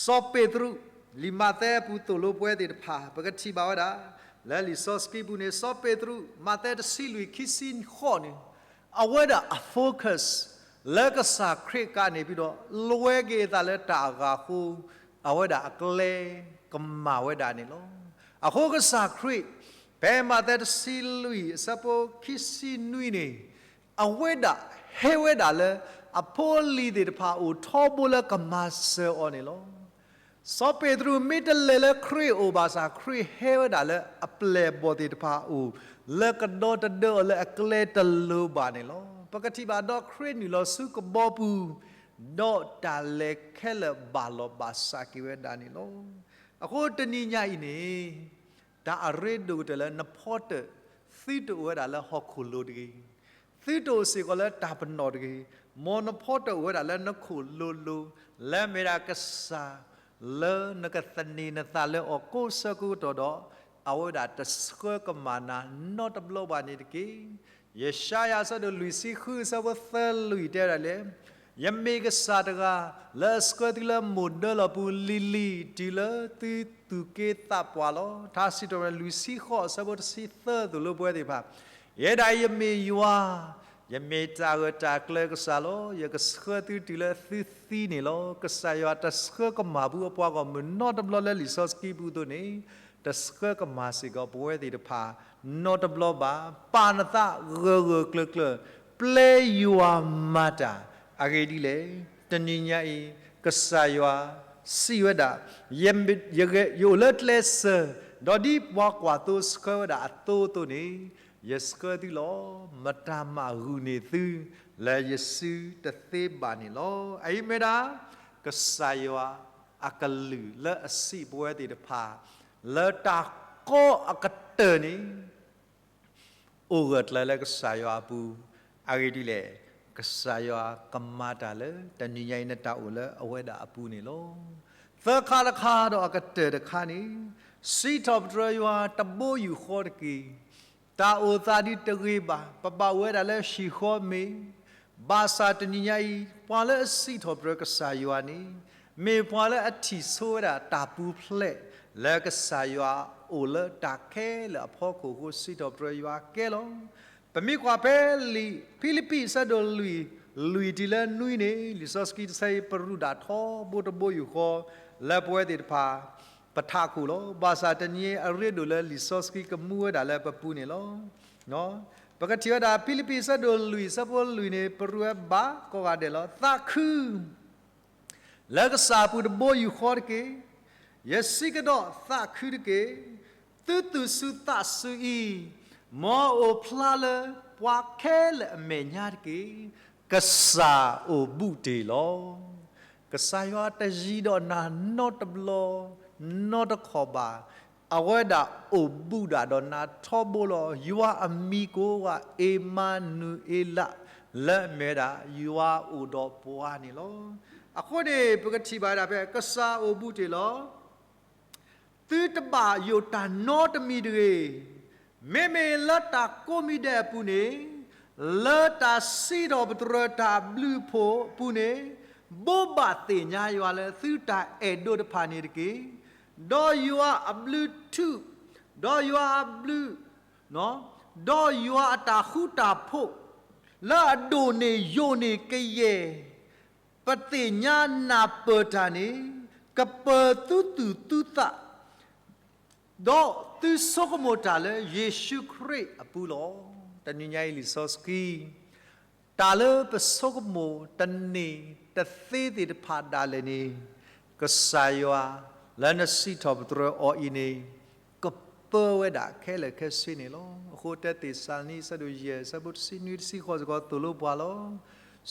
စီၤပ့းတရူး လံာ်မးသဲအပူၤသိၣ်လိပဝဲသ့ၣ်တဖၣ် ပကထံၣ်ဘၣ်ဝဲဒၣ် လၢလံာ်စီဆှံပူၤန့ၣ် စီၤပ့းတရူး မးသဲတဆံလွံၢ်ခံဆံဃိးန့ၣ် အဝဲဒၣ်အ focus လၢကစၢ်ခရံာ်ကါန့ၣ် ပြီးတော့ လဲၤက့ၤအသးလၢတၢ်အဂၤအဃိ အဝဲဒၣ်အကျဲကမၣ်ဝဲဒၣ်န့ၣ်လီၤ. အဃိကစၢ်ခရံာ် ဖဲမးသဲတဆံလွံၢ်အဆၢဖိခံဆံနွံန့ၣ် အဝဲဒၣ်ဟဲဝဲဒၣ်လၢ အဖိအလံၤသ့ၣ်တဖၣ်အိၣ်ထီဘိလၢကမၤစၢၤအီၤန့ၣ်လီၤ. စီၤပ့းတရူးမ့ၢ်တလဲၤလၢခရံာ်အအိၣ်ဘၣ်ဆၣ် ခရံာ်ဟဲဝဲဒၣ်လၢအပျဲၢ်အဘီၣ်သ့ၣ်တဖၣ်အအိၣ် လၢကဒီတဒၢအီၤလၢအကျဲတလိၤဘၣ်န့ၣ်လီၤ. ပကထံၣ်ဘၣ်ဒီးခရံာ်နုာ်လီၤဆူကဘီပူၤ ဒီးတၢ်လဲၤခဲလၢာ်ဘၣ်လီၤဘၣ်စးက့ၤဝဲဒၣ်န့ၣ်လီၤ. အဃိတနံၤညါအံၤန့ၣ် တၢ်အရ့ဒိၣ်ကတၢၢ်လၢနဖီတၢၣ် သုတအိၣ်ဝဲဒၣ်လၢဟီၣ်ခိၣ်လိၤတဂ့ၤ, သုတအိၣ်စ့ၢ်ကီးလၢတၢ်ပနီၣ်တဂ့ၤ, မ်နဖီတၢၣ်အိၣ်ဝဲဒၣ်လၢနခိၣ်လိၤလိၤ, လၢမ့ၢ်ဒၣ်ကစၢ် လၢနကသန့ၤနသးလၢအီၤကိးဆၢကတီၢ်ဒီး အဝဲဒၣ်တဆှၢကမၣ်နၤနီတဘျီဘၣ်န့ၣ်တက့ၢ်. ယၡါယၤအဆၢဒိၣ်လွံၢ်ဆံဃုအဆၢဖိသၢလွံၢ်တဲဝဲဒၣ်လၢ ယမ့ၢ်ကစၢ်တဂၤ လၢအဆှၢသုလၢမိၢ်ဒၢလီၢ်ပူၤလံၤလံၤ တုၤလၢသုသူၣ်က့သးပှၢ်လီၤ. ထါစံးထီၣ်ပတြၢၤလွံၢ်ဆံဃိးအဆၢဖိတဆံသၢသိၣ်လိပဝဲသ့ၣ်တဖၣ်, ယဲဒၣ်ယမ့ၢ်ယွၤ, ယမ့ၢ်တၢ်ဂၢၢ်တၢ်ကျၢၤကစၢ်လီၤ. ယကဆှၢသုတုၤလၢသုသံန့ၣ်လီၤ. ကစၢ်ယွၤတဆှၢကမၣ်ဖုအပှၤဂီၢ်မုၢ်နီတဘျီလၢလံာ်စီဆှံပူၤအသိးန့ၣ်, တဆှၢကမၣ်စ့ၢ်ကီးပဝဲသ့ၣ်တဖၣ် နီတဘျီဘၣ်. ပာ်နသးဂၢၢ်ဂၢၢ်ကျၢၤကျၢၤ, ပျဲယွၤမၤတၢ်. အဂ့ၢ်ဒ်လဲၣ်, တနံၤညါအံၤ ကစၢ်ယွၤစံးဝဲဒၣ်, ယအိၣ်လၢကျဲစၢၤ, ဒီးဒ်ပှၤကွၢ်သိဆှၢဝဲဒၣ်အသိအသိးန့ၣ်, ယဆှၢသုလီၤ. မတၤမၤဂုာ်န့ၢ်သု လၢယစုတသ့ဘၣ်န့ၣ်လီၤ. အအံၤမ့ၢ်ဒၣ် ကစၢ်ယွၤအကလုၢ်လၢအစံးပဝဲသ့ၣ်တဖၣ် လၢတၢ်ကီအကတၢၢ်န့ၣ် အိၣ်ဂၢၢ်ကျၢၤလၢကစၢ်ယွၤအပူၤ, အဂ့ၢ်ဒ်လဲၣ်, ကစၢ်ယွၤကမၤတၢ်လၢတနံၤညါအံၤနတၢ်အိၣ်လၢအဝဲဒၣ်အပူၤန့ၣ်လီၤ. သၢခါတခါဒီးအကတၢၢ်တခါန့ၣ်, စံးထီၣ်ပတြၢၤယွၤတဘိယူၢ်ဃီတက့ၢ်. တၢ်အိၣ်သးဒ်တဂ့ၤဘၣ်, ပဘၣ်အိၣ်ဝဲဒၣ်လၢဟံၣ်ဃီမ့ၢ် ဘၣ်ဆၣ်တနံၤညါအံၤ ပှၤလၢအစံးထီၣ်ပတြၢၤကစၢ်ယွၤန့ၣ် မ့ၢ်ပှၤလၢအထံၣ်ဆိဝဲဒၣ်တၢ်ပူၤဖျဲး လၢကစၢ်ယွၤအိၣ်လၢတၢ်ခဲလၢာ်အဖီခိၣ်အဃိ စံးထီၣ်ပတြၢၤယွၤကဲလီၤ. ပမ့ၢ်ကွၢ်ဖဲလံာ်ဖံလံးပံးအဆၢဒိၣ်လွံၢ် လွံၢ်တုၤလၢနွံန့ၣ် လံာ်စီဆှံတဆၢအံၤ ပရူးဒၣ်ထီဘိတဘိယူၢ်ဃီ လၢပဝဲသ့ၣ်တဖၣ် ပထးခိၣ်လီၤ. ဘၣ်ဆၣ်တနံၤအံၤအရ့ဒိၣ်လၢလံာ်စီဆှံကမူဝဲဒၣ်လၢပပူၤန့ၣ်လီၤ. ပကထံၣ်ဝဲဒၣ်ဖံလံးပံးအဆၢဒိၣ်လွံၢ်အဆၢဖိလွံၢ်န့ၣ် ပရူးဝဲဘၣ်ကိးဂၤဒဲးလီၤ. သးခု လၢကစၢ်အပူၤတဘိယူၢ်ဃီတက့ၢ်. ယစံးကဒီးသးခုတက့ၢ်. သုသူၣ်စူၤသးစူၤအံၤ မ်အအိၣ်ဖျါလၢပှၤခဲလၢာ်အမဲာ်ညါတက့ၢ်. ကစၢ်အိၣ်ဘူးတ့ၢ်လီၤ. ကစၢ်ယွၤတယံၤဒီးနၤနီတဘျီ နီတခီၣ်ဘၣ်. အဝဲဒၣ်အိၣ်ဘူးဒၣ်ဒီးနၤထီဘိလီၤ. ယွၤအမံၤကိးဝဲ အ့မၤနူၤအ့လး လၢအမ့ၢ်ဝဲဒၣ် ယွၤအိၣ်ဒီးပှၤန့ၣ်လီၤ. အဃိန့ၣ် ပကထံၣ်ဘၣ်ဒၣ်ဖဲ ကစၢ်အိၣ်ဘူးတ့ၢ်လီၤ. သုတဘၣ်ယိၣ်တၢ်နီတမံၤတဂ့ၤ. မ့မ့ၢ်လၢတၢ်ကိးမံၤဒဲးအပူၤန့ၣ်, လၢတၢ်စံးထီၣ်ပတြၢၤတၢ်ဘျုးအဖှိၣ်အပူၤန့ၣ်, ဘိးဘၣ်သ့ၣ်ညါယွၤလၢသုတၢ်အဲၣ်ဒိးတဖၣ်န့ၣ်တက့ၢ်. ဒီးယွၤအဘျုးထူး, ဒီးယွၤအဘျုး, ဒီးယွၤအတၢ်ဃူတၢ်ဖိး လၢအဒိၣ်န့ၢ်ယိာ်န့ၢ်ကယဲၢ် ပသ့ၣ်ညါနၢ်ပၢၢ်တၢ်န့ၣ်, ကပၢၤသုသူၣ်သုသး, ဒီးသုဆိကမိၣ်တၢ်လၢယ့ၣ်ၡူးခရံာ်အပူၤလီၤ. တနံၤညါအံၤလံာ်စီဆှံ တၢ်လၢပဆိကမိၣ်တန့ၢ်တသ့သ့ၣ်တဖၣ်ဒၣ်လဲာ်န့ၣ်, ကစၢ်ယွၤ လၢနစံးထီၣ်ပတြၢၤအီၤအံၤန့ၣ် ကပၢၤဝဲဒၣ်ခဲလၢာ်ခဲဆ့န့ၣ်လီၤ. အဃိတၢသ့းစၤလနံ အဆၢဒိၣ်ယဲၢ် အဆၢဖိတဆံနွံတဆံဃိးစ့ၢ်ကီးသိၣ်လိပှၤလီၤ.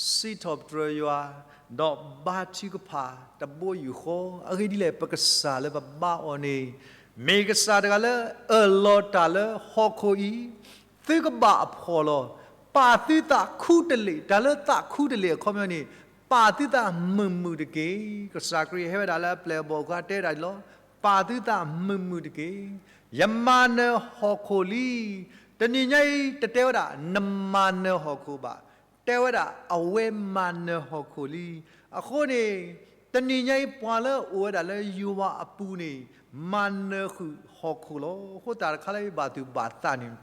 စံးထီၣ်ပတြၢၤယွၤ, ဒီးဘါထုကဖၣ်တဘိယူၢ်ဃီ, အဂ့ၢ်ဒ်လဲၣ် ပကစၢ်လၢပဘါအီၤန့ၣ် မ့ၢ်ကစၢ်တဂၤလၢအၢၣ်လီၤတၢ်လၢဟီၣ်ခိၣ်အံၤ, သုကဘၣ်အဖှီၣ်လီၤ. ပာ်သုသးခူတလ့ၢ်, တၢ်လၢသးခူတလ့ၢ်အခီပညီန့ၣ်, ပာ်သုသးမုာ်မုာ်တက့ၢ်. ကစၢ်ခရံာ်ဟဲဝဲဒၣ်လၢအပျဲၢ်အဘီၣ်အခါတဲဒၣ်လီၤ, ပာ်သုသးမုာ်မုာ်တက့ၢ်. ယမၤနၢၤဟီၣ်ခိၣ်လံ. တနံၤညါအံၤ တတဲဝဲဒၣ် နမၤနၢၤဟီၣ်ခိၣ်ဘၣ်, တဲဝဲဒၣ်အဝဲမၤနၢၤဟီၣ်ခိၣ်လံ. အဃိန့ၣ် တနံၤညါအံၤ ပှၤလၢအအိၣ်ဝဲဒၣ်လၢယွၤအပူၤန့ၣ် မၤနၢၤဃုာ်ဟီၣ်ခိၣ်လီၤ. အဃိသတးတခါလၢယဘၣ်သူၣ်ဘၣ်သးန့ၣ်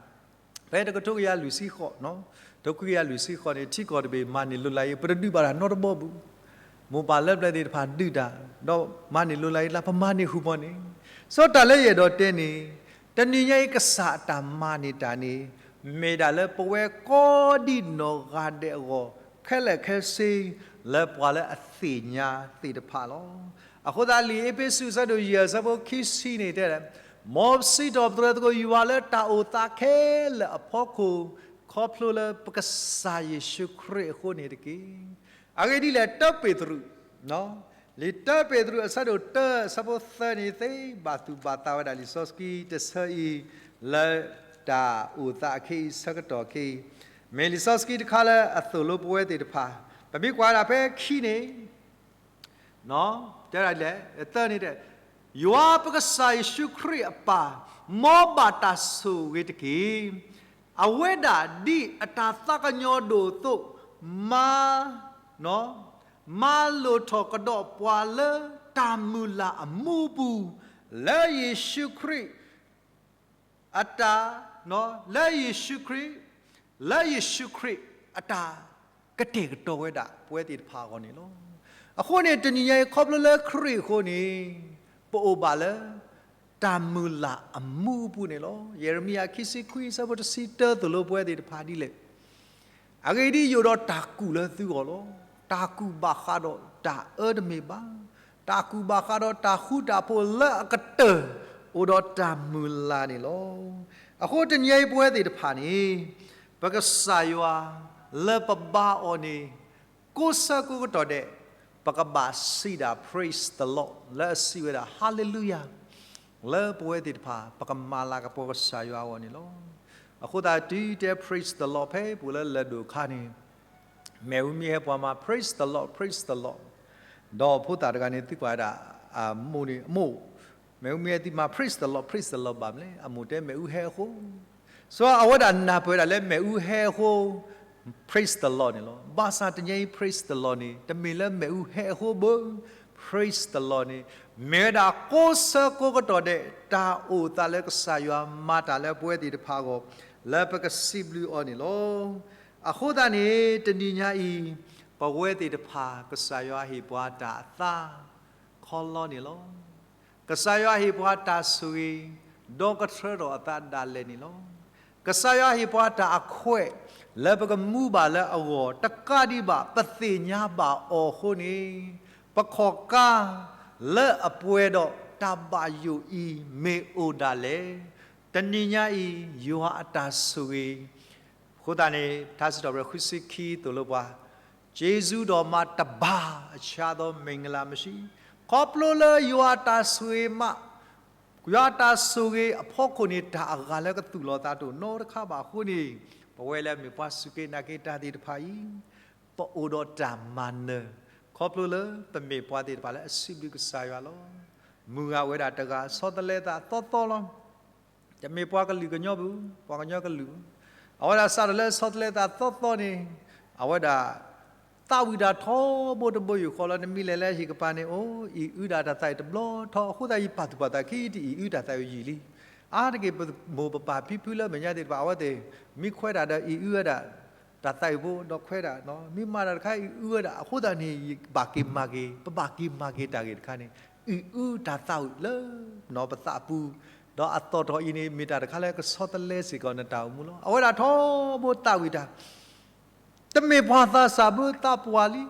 ဖဲတကထိကယၤလွံၢ်ဆံဃိး, တကထိကယၤလွံၢ်ဆံဃိးန့ၣ် ထံကီၢ်တဘ့ၣ်မၤန့ၢ်လိာ်လၢအံၤ ပတဒုးဘၣ်တၢ်နီတဘီပူၤ, မိၢ်ပၢ်လၢပျဲၢ်သ့ၣ်တဖၣ်ဒုးတၢ်, ဒီးမၤန့ၢ်လိာ်လၢအံၤလၢ ပမၤန့ၢ်ဃုာ်ပှၤန့ၣ်, စီၤတၢ်လၢယအဲၣ်ဒိးတဲန့ၣ်, တနံၤညါအံၤကစၢ်အတၢ်မၤန့ၢ်တၢ်န့ၣ် မ့ၢ်ဒၣ်လၢပဝဲကိးဒံးနီၢ်ဂၤဒဲးအဂီၢ် ခဲလၢာ်ခဲဆ့ လၢပှၤလၢအသ့ၣ်ညါသ့ၣ်တဖၣ်လီၤ. အဃိသတးလံာ်အ့းဖ့းစူးအဆၢဒိၣ်ယဲၢ်အဆၢဖိခံဆံန့ၣ်တဲ, မ်ပစံးထီၣ်ပတြၢၤသကိးယွၤလၢတၢ်အိၣ်သးခဲလၢာ်အဖီခိၣ် ခီဖျိလၢပကစၢ်ယ့ၣ်ၡူးခရံာ်အဃိန့ၣ်တက့ၢ်. အဂ့ၢ်ဒ်လဲၣ် တၢပ့းတရူး လံာ်တၢပ့းတရူးအဆၢဒိၣ်တၢ အဆၢဖိသၢန့ၣ် သ့ဘၣ်သူၣ်ဘၣ်သးဝဲဒၣ်လံာ်စီဆှံတဆၢအံၤ လၢတၢ်အိၣ်သးအခဲအံၤဆၢကတီၢ်ခဲအံၤ, မ့ၢ်လံာ်စီဆှံတခါလၢအသိၣ်လိပဝဲသ့ၣ်တဖၣ်, ပမ့ၢ်ကွၢ်ဝဲဒၣ်ဖဲခံန့ၣ် တဲဒၣ်လဲၣ်, သၢန့ၣ်တဲ, ယွၤပကစၢ်ယ့ၣ်ၡူးခရံာ်အပၢ် မ်ဘၣ်တၢ်ဆိၣ်ဂ့ၤတက့ၢ်. အဝဲဒၣ်ဒ်အတၢ်သးကညီၤဒိၣ်အသိး မၤ မၤလိၣ်ထီၣ်ကဒီးပှၤလၢတၢ်မုၢ်လၢ်အမူအပူၤ, လၢယ့ၣ်ၡူးခရံာ် အတၢ်, လၢယ့ၣ်ၡူးခရံာ်, လၢယ့ၣ်ၡူးခရံာ်အတၢ်ကတဲာ်ကတီၤဝဲဒၣ်ပဝဲသ့ၣ်တဖၣ်အဂီၢ်န့ၣ်လီၤ. အဃိန့ၣ် တနံၤညါအံၤ ခီဖျိလၢခရံာ်အဃိန့ၣ် ပအိၣ်ဘၣ်လၢ တၢ်မုၢ်လၢ်အမူအပူၤန့ၣ်လီၤ. ယဲၢ်ရမံယၤခံဆံခွံ အဆၢဖိတဆံတၢ သိၣ်လိပဝဲသ့ၣ်တဖၣ်ဒ်လဲၣ်. အဂ့ၢ်ဒ်အံၤ, ယအိၣ်ဒီးတၢ်ကူၣ်လၢသုဂီၢ်လီၤ. တၢ်ကူၣ်ဘၣ်ဃးဒီးတၢ်အၢတမ့ၢ်ဘၣ်, တၢ်ကူၣ်ဘၣ်ဃးဒီးတၢ်ဃူတၢ်ဖိးလၢအကတၢၢ် အိၣ်ဒီးတၢ်မုၢ်လၢ်န့ၣ်လီၤ. အဃိတနံၤအံၤပဝဲသ့ၣ်တဖၣ်န့ၣ် ပကစၢ်ယွၤလၢပဘါအီၤန့ၣ် ကိးဆၢကိးကတီၢ်ဒဲး ပကဘၣ်စံးဒၣ် Praise the Lord လၢအစံးဝဲဒၣ် Hallelujah လၢပဝဲသ့ၣ်တဖၣ် ပကမၤလၤကပီၤကစၢ်ယွၤအဂီၢ်န့ၣ်လီၤ. အဃိသတးတုၤတဲ Praise the Lord ဖဲပူၤလၢလၢၢ်ဒိၣ်အခါန့ၣ် မ့ၣ်အူမ့ၢ်ဟဲပှၤမၤ Praise the Lord, Praise the Lord ဒီးဖိသၣ်တဂၤန့ၣ် သံကွၢ်ဝဲဒၣ် အမိၢ်န့ၣ် အမိၢ်, မ့ၣ်အူမ့ၢ်ဟဲသံမၤ Praise the Lord, Praise the Lord ဘၣ်မနုၤလဲၣ်, အမိၢ်တဲမ့ၣ်အူဟဲအဃိ စီၤအဝဲဒၣ်နၢ်ပၢၢ်ဝဲဒၣ်လၢမ့ၣ်အူဟဲအဃိ Praise the Lord န့ၣ်လီၤ. ဘၣ်ဆၣ်တနံၤအံၤ Praise the Lord န့ၣ် တမ့ၢ်လၢမ့ၣ်အူဟဲအဃိဘၣ်. Praise the Lord န့ၣ် မ့ၢ်ဝဲဒၣ်ကိးဆၢကိးကတီၢ်ဒဲး တၢ်အိၣ်သးလၢကစၢ်ယွၤမၤတၢ်လၢပဝဲသ့ၣ်တဖၣ်အဂီၢ် လၢပကစံးဘျုးအီၤန့ၣ်လီၤ. အဃိသတးန့ၣ် တနံၤညါအံၤ ပဝဲသ့ၣ်တဖၣ် ကစၢ်ယွၤဟ့ၣ်ပှၤတၢ်အသး ခီလီန့ၣ်လီၤ. ကစၢ်ယွၤဟ့ၣ်ပှၤတၢ်ဆိၣ်ဂ့ၤ ဒီကထြၢထီၣ်အသးဒၣ်လဲာ်န့ၣ်လီၤ. ကစၢ်ယွၤဟ့ၣ်ပှၤတၢ်အခွဲး လၢပကမူဘၣ်လၢအဂီၢ် တကးဒံးဘၣ် ပသ့ၣ်ညါဘၣ်အီၤအဃိန့ၣ် ပခီၣ်ကါ လၢအပှဲၤဒီးတၢ်ဘၣ်ယိၣ်အံၤ မ့ၢ်အိၣ်ဒၣ်လဲာ်, တနံၤညါအံၤ ယွၤအတၢ်ဆိၣ်ဂ့ၤ အဃိသတးန့ၣ် ထါစံးထီၣ်ပတြၢၤ ဃုဆံခံ သိၣ်လိပှၤ, ကျေးဇူးတော်မှတပါး အခြားသောမင်္ဂလာမရှိ ခီဖျိလၢယွၤအတၢ်ဆိၣ်ဂ့ၤမး, ယွၤအတၢ်ဆိၣ်ဂ့ၤအဖီခိၣ်န့ၣ် တၢ်အဂၤလၢကသူၣ်လီၤသးတအိၣ်နီတခါဘၣ်အဃိန့ၣ်, ပဝဲလၢမ့ၢ်ပှၤစူၢ်က့ၤနာ်က့ၤတၢ်သ့ၣ်တဖၣ်အံၤ, ပအိၣ်ဒီးတၢ်မၤနၢၤ, ခီဖျိလၢပမ့ၢ်ပှၤသ့ၣ်တဖၣ်လၢအစံးဘျုးကစၢ်ယွၤလီၤ. မုၢ်ဂၤဝဲဒၣ်တဂၤ ဆီတလဲသးသီသီလီၤ. တမ့ၢ်ပှၤကလုာ်ကညီပူၤ, ပှၤကညီကလုာ်, အဝဲဒၣ်စးထီၣ်လၢဆီတလဲသးသီသီန့ၣ်, အဝဲဒၣ် သးဝံၣ်တၢ်ထီဘိတဘိယူၢ်ဃီလီၤ. နမ့ၢ်လဲၤလၢဟံၣ်ကပၤန့ၣ် အိၣ်အံၤအုတၢ်သးဝံၣ်တဘျီထီ, အဃိသတးယပာ်သူၣ်ပာ်သးခံတအံၤအုတၢ်သးဝံၣ်ယံာ်လံ. အါတက့ၢ်ပမိၢ်ပပၢ်ဖံဖုလၢမဲာ်ညါသ့ၣ်တဖၣ် အဝဲသ့ၣ် မ့ၢ်ခွဲးတၢ်ဒီးအံၤအုဝဲဒၣ် တၢ်သးဝံၣ်ဖိ ဒီးခွဲးတၢ်, မ့ၢ်မၤတၢ်တခါအံၤအုဝဲဒၣ်, အဃိသတးန့ၣ် ယဘၣ်က့ၤမၤက့ၤ, ပဘၣ်က့ၤမၤက့ၤတၢ်ဂ့ၢ်တခါန့ၣ် အံၤအုတၢ်သးဝံၣ်လၢ ပသးပူၤ, ဒီးအသီၣ်ထီၣ်အံၤန့ၣ် မ့ၢ်တၢ်တခါလၢကဆီတလဲစ့ၢ်ကီးနတၢ်အိၣ်မူလီၤ. အဝဲဒၣ်ထီဘိသးဝံၣ်တၢ် တမ့ၢ်ပှၤသးစၢ်ဘၣ်, သးပှၢ်လံ,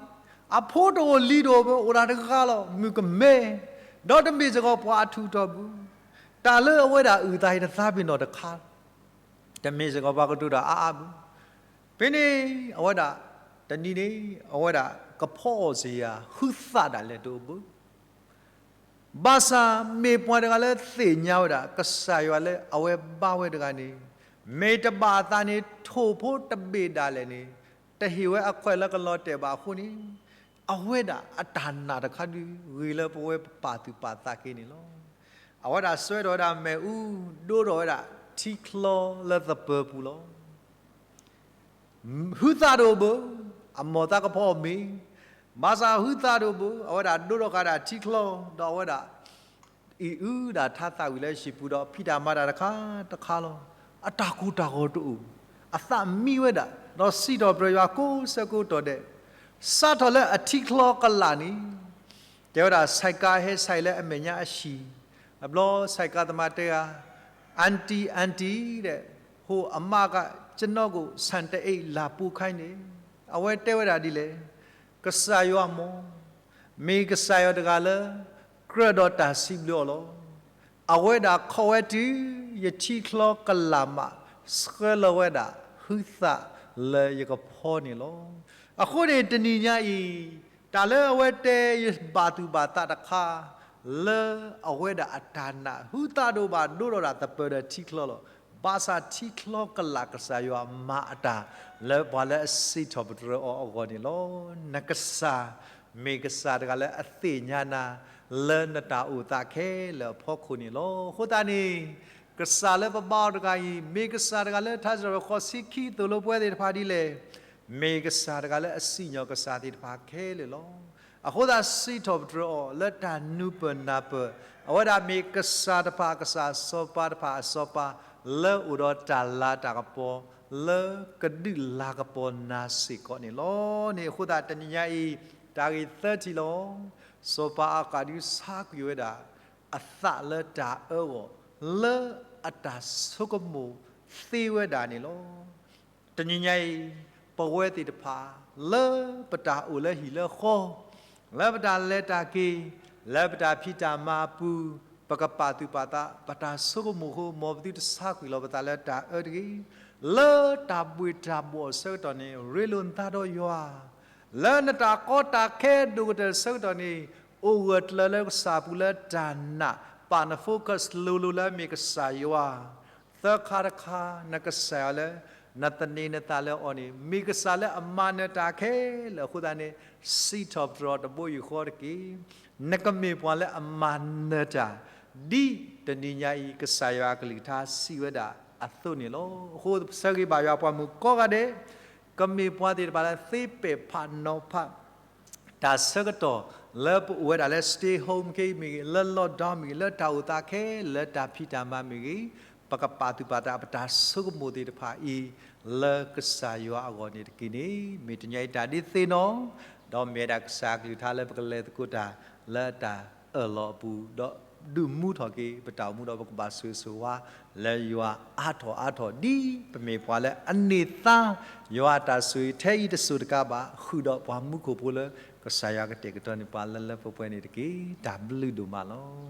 အဖိတအိၣ်လံၤတအိၣ်ဘၣ်, အိၣ်ဒၣ်တဂၤလီၤ, မုၣ်ကမဲ, ဒီးတမ့ၢ်စ့ၢ်ကီးပှၤအထူးအတီၤဘၣ်. တၢ်လၢအဝဲဒၣ်အုၣ်သးအံၤ တသးပ့ၤနီၣ်တခါ, တမ့ၢ်စ့ၢ်ကီးပှၤကတိၤတၢ်အါအါဘၣ်. ဖဲန့ၣ် အဝဲဒၣ် တနံၤန့ၣ် အဝဲဒၣ်ကဖီအီၣ်စ့ၢ်ယၤ ဟုသးဒၣ်လဲာ်တအိၣ်ဘၣ်. ဘၣ်ဆၣ်မ့ၢ်ပှၤတဂၤလၢသ့ၣ်ညါဝဲဒၣ် ကစၢ်ယွၤလၢအဝဲဘါဝဲတဂၤန့ၣ်, မ့ၢ်တဘၣ်အသးန့ၣ် ထိၣ်ဖိတဘ့ၣ်ဒၣ်လဲာ်န့ၣ် တဟ့ၣ်ဝဲအခွဲးလၢကလီၤတဲာ်ဘၣ်အဃိန့ၣ်, အဝဲဒၣ်အတၢ်နာ်တခါဒုး ဂ့ၤလၢပဝဲပပာ်သူၣ်ပာ်သးက့ၤန့ၣ်လီၤ. အဝဲဒၣ်စွဲထီၣ်ဝဲဒၣ်မ့ၣ်အူ, ဒိးထီၣ်ဝဲဒၣ်ထံချီလၢသပၢၤပူၤလီၤ. ဟုသးတအိၣ်ဘၣ်, အမိၢ်သးကဖီအီၣ်မ့ၤ, ဘၣ်ဆၣ်ဟုသးတအိၣ်ဘၣ်, အဝဲဒၣ်ဒိးထီၣ်ဃာ်ဒၣ်ထံချီ, ဒီးအဝဲဒၣ် အံၤအုဒၣ်ထါသးဝံၣ်လၢဟံၣ်ပူၤဒီး ဖံးတၢ်မၤတၢ်တခါတခါလီၤ. အတၢ်ကိၢ်တၢ်ဂီၤတအိၣ်, အသးမံဝဲဒၣ်, ဒီးစံးထီၣ်ပတြၢၤယွၤကိးဆၢကိးကတီၢ်ဒဲး, စးထီၣ်လၢအထံချီကလာ်န့ၣ်, တဲဝဲဒၣ် ဆိုင်ကယ်ဟဲဆိုင်လၢအမဲာ်ညါအဟံၣ်, အဘျီ ဆိုင်ကယ်သမားတဲဧါ, အန်တီ, အန်တီ ဒီး, ဟိုအမက ကျွန်တော်ကို ဆန်တအိတ် လာပို့ခိုင်းတယ်. အဝဲတဲဝဲဒၣ်ဒ်လဲၣ်, ကစၢ်ယွၤမ့ၢ် မ့ၢ်ကစၢ်ယွၤတဂၤလၢ ကြၢးဒီးတၢ်စံးဘျုးအီၤလီၤ. အဝဲဒၣ်ခိးဝဲတုၤ ယထံချီကလာ်မး ဆှၢလီၤဝဲဒၣ် ဟုသးလၢယကဖီန့ၣ်လီၤ. အဃိန့ၣ် တနံၤညါအံၤ တၢ်လၢအဝဲတဲယဘၣ်သူၣ်ဘၣ်သးတခါ လၢအဝဲဒၣ်အတၢ်နာ် ဟုသးဒိၣ်ဘၣ်ဒိဒီးဒၣ်သပၢၤဒီးထံချီလီၤ. ဘၣ်ဆၣ်ထံချီကလာ်ကစၢ်ယွၤမၤအတၢ် လၢပှၤလၢအစံးထီၣ်ပတြၢၤအီၤအဂီၢ်န့ၣ်လီၤ. နကစၢ် မ့ၢ်ကစၢ်တဂၤလၢအသ့ၣ်ညါနၤ လၢနတၢ်အိၣ်သးခဲလၢာ်အဖီခိၣ်န့ၣ်လီၤ. အဃိသတးန့ၣ် ကစၢ်လၢပဘါအီၤတဂၤအံၤ မ့ၢ်ကစၢ်တဂၤလၢထါစံးထီၣ်ပတြၢၤဃိးဆံခံသိၣ်လိပဝဲသ့ၣ်တဖၣ်ဒ်လဲၣ်. မ့ၢ်ကစၢ်တဂၤလၢအစံၣ်ညီၣ်ကစၢ်သ့ၣ်တဖၣ်ခဲလၢာ်လီၤ. အဃိသတးစံးထီၣ်ပတြၢၤအီၤလၢတၢ်နူၤပၢၢ်နၢ်ပၢၢ် အဝဲဒၣ်မ့ၢ်ကစၢ်တဖၣ်အကစၢ် စီၤပၤတဖၣ်အစီၤပၤ လၢအိၣ်ဒီးတၢ်လၤတၢ်ကပီၤ လၢကဒုးလၤကပီၤနၤစ့ၢ်ကီးန့ၣ်လီၤ. န့ၣ်အဃိသတးတနံၤညါအံၤ တၢ်ဂ့ၢ်သၢထံၣ်လီၤ. စီၤပၤအၤဃးဒုးဆါကွံာ်ဝဲဒၣ် အသးလၢတၢ်အၢဂီၢ် လၢအတၢ်ဆိကမိၣ်သ့ဝဲဒၣ်န့ၣ်လီၤ. တနံၤညါအံၤ ပဝဲသ့ၣ်တဖၣ် လၢပတၢ်အိၣ်လၢဟံၣ်လၢဃီ, လၢပတၢ်လဲၤတၢ်က့ၤ, လၢပတၢ်ဖံးတၢ်မၤအပူၤ, ပကပာ်သူၣ်ပာ်သး ပတၢ်ဆိကမိၣ်အဃိ မ်ပသုတဆါကွံာ်လီၤပသးလၢတၢ်အၢတဂ့ၤ. လၢတၢ်ဘှ့ၣ်တၢ်ဘှီၣ်အဆၢကတီၢ်န့ၣ် ရ့လိာ်နသးဒီးယွၤ လၢနတၢ်ကီတၢ်ခဲဒိၣ်ကတၢၢ်အဆၢကတီၢ်န့ၣ် အိၣ်ဂၢၢ်ကျၢၤလၢကစၢ်အပူၤလၢတၢ်နာ် ပာ်န focus လိၤလိၤလၢမ့ၢ်ကစၢ်ယွၤ, သၢခါတခါ နကစၢ်ယွၤလၢ နသန့ၤနသးလၢအီၤန့ၣ် မ့ၢ်ကစၢ်လၢအမၤနၢၤတၢ်ခဲလၢာ်အဃိသတးန့ၣ် စံးထီၣ်ပတြၢၤတဘိယူၢ်ဃီတက့ၢ်. နကမ့ၢ်ပှၤလၢအမၤနၢၤတၢ် ဒ်တနံၤညါအံၤ ကစၢ်ယွၤအကလုၢ်ကထါစံးဝဲဒၣ်အသိးန့ၣ်လီၤ. အဃိဆၢဂ့ၤဘၣ်ယွၤပှၤမုၣ်ကိးဂၤဒဲး ကမ့ၢ်ပှၤသ့ၣ်တဖၣ်လၢသ့ပဲာ်ဖးနီၤဖး တၢ်ဆၢကတီၢ် လၢပအိၣ်ဝဲဒၣ်လၢ stay home ခဲအံၤမ့ၢ်ဂ့ၤ, လၢ lockdown မ့ၢ်ဂ့ၤ, လၢတၢ်အိၣ်သးခဲလၢာ် လၢတၢ်ဖံးတၢ်မၤမ့ၢ်ဂ့ၤ, ပကပာ်သူၣ်ပာ်သးပတၢ်ဆိကမိၣ်သ့ၣ်တဖၣ်အံၤ လၢကစၢ်ယွၤအဂီၢ်န့ၣ်တက့ၢ်န့ၣ် မ့ၢ်တနံၤညါအံၤတၢ်ဒ်သ့ၣ်နီၣ်, ဒီးမ့ၢ်ဝဲဒၣ်ကစၢ်အကလုၢ်ကထါလၢပကလဲၤသကိးတၢ်လၢတၢ်အၢၣ်လီၤအပူၤ, ဒီးဒုးမူထီၣ်က့ၤပတၢ်အိၣ်မူဒီးပကဘၣ်ဆိၣ်ဂ့ၤဆိၣ်ဝါ လၢယွၤအါထီၣ်အါထီၣ် ဒ်ပမ့ၢ်ပှၤလၢအန့ၢ်သါ ယွၤအတၢ်ဆိၣ်ဂ့ၤထဲအံၤတစိၤတကးဘၣ် ဃုာ်ဒီးပှၤမူခိၣ်ဖိလၢ ကစၢ်ယွၤကတဲာ်ကတီၤန့ၢ်ပှၤလၢလၢပှဲၤပှဲၤန့ၣ်တက့ၢ်. တၢ်ဘျုးဒိၣ်မးလီၤ.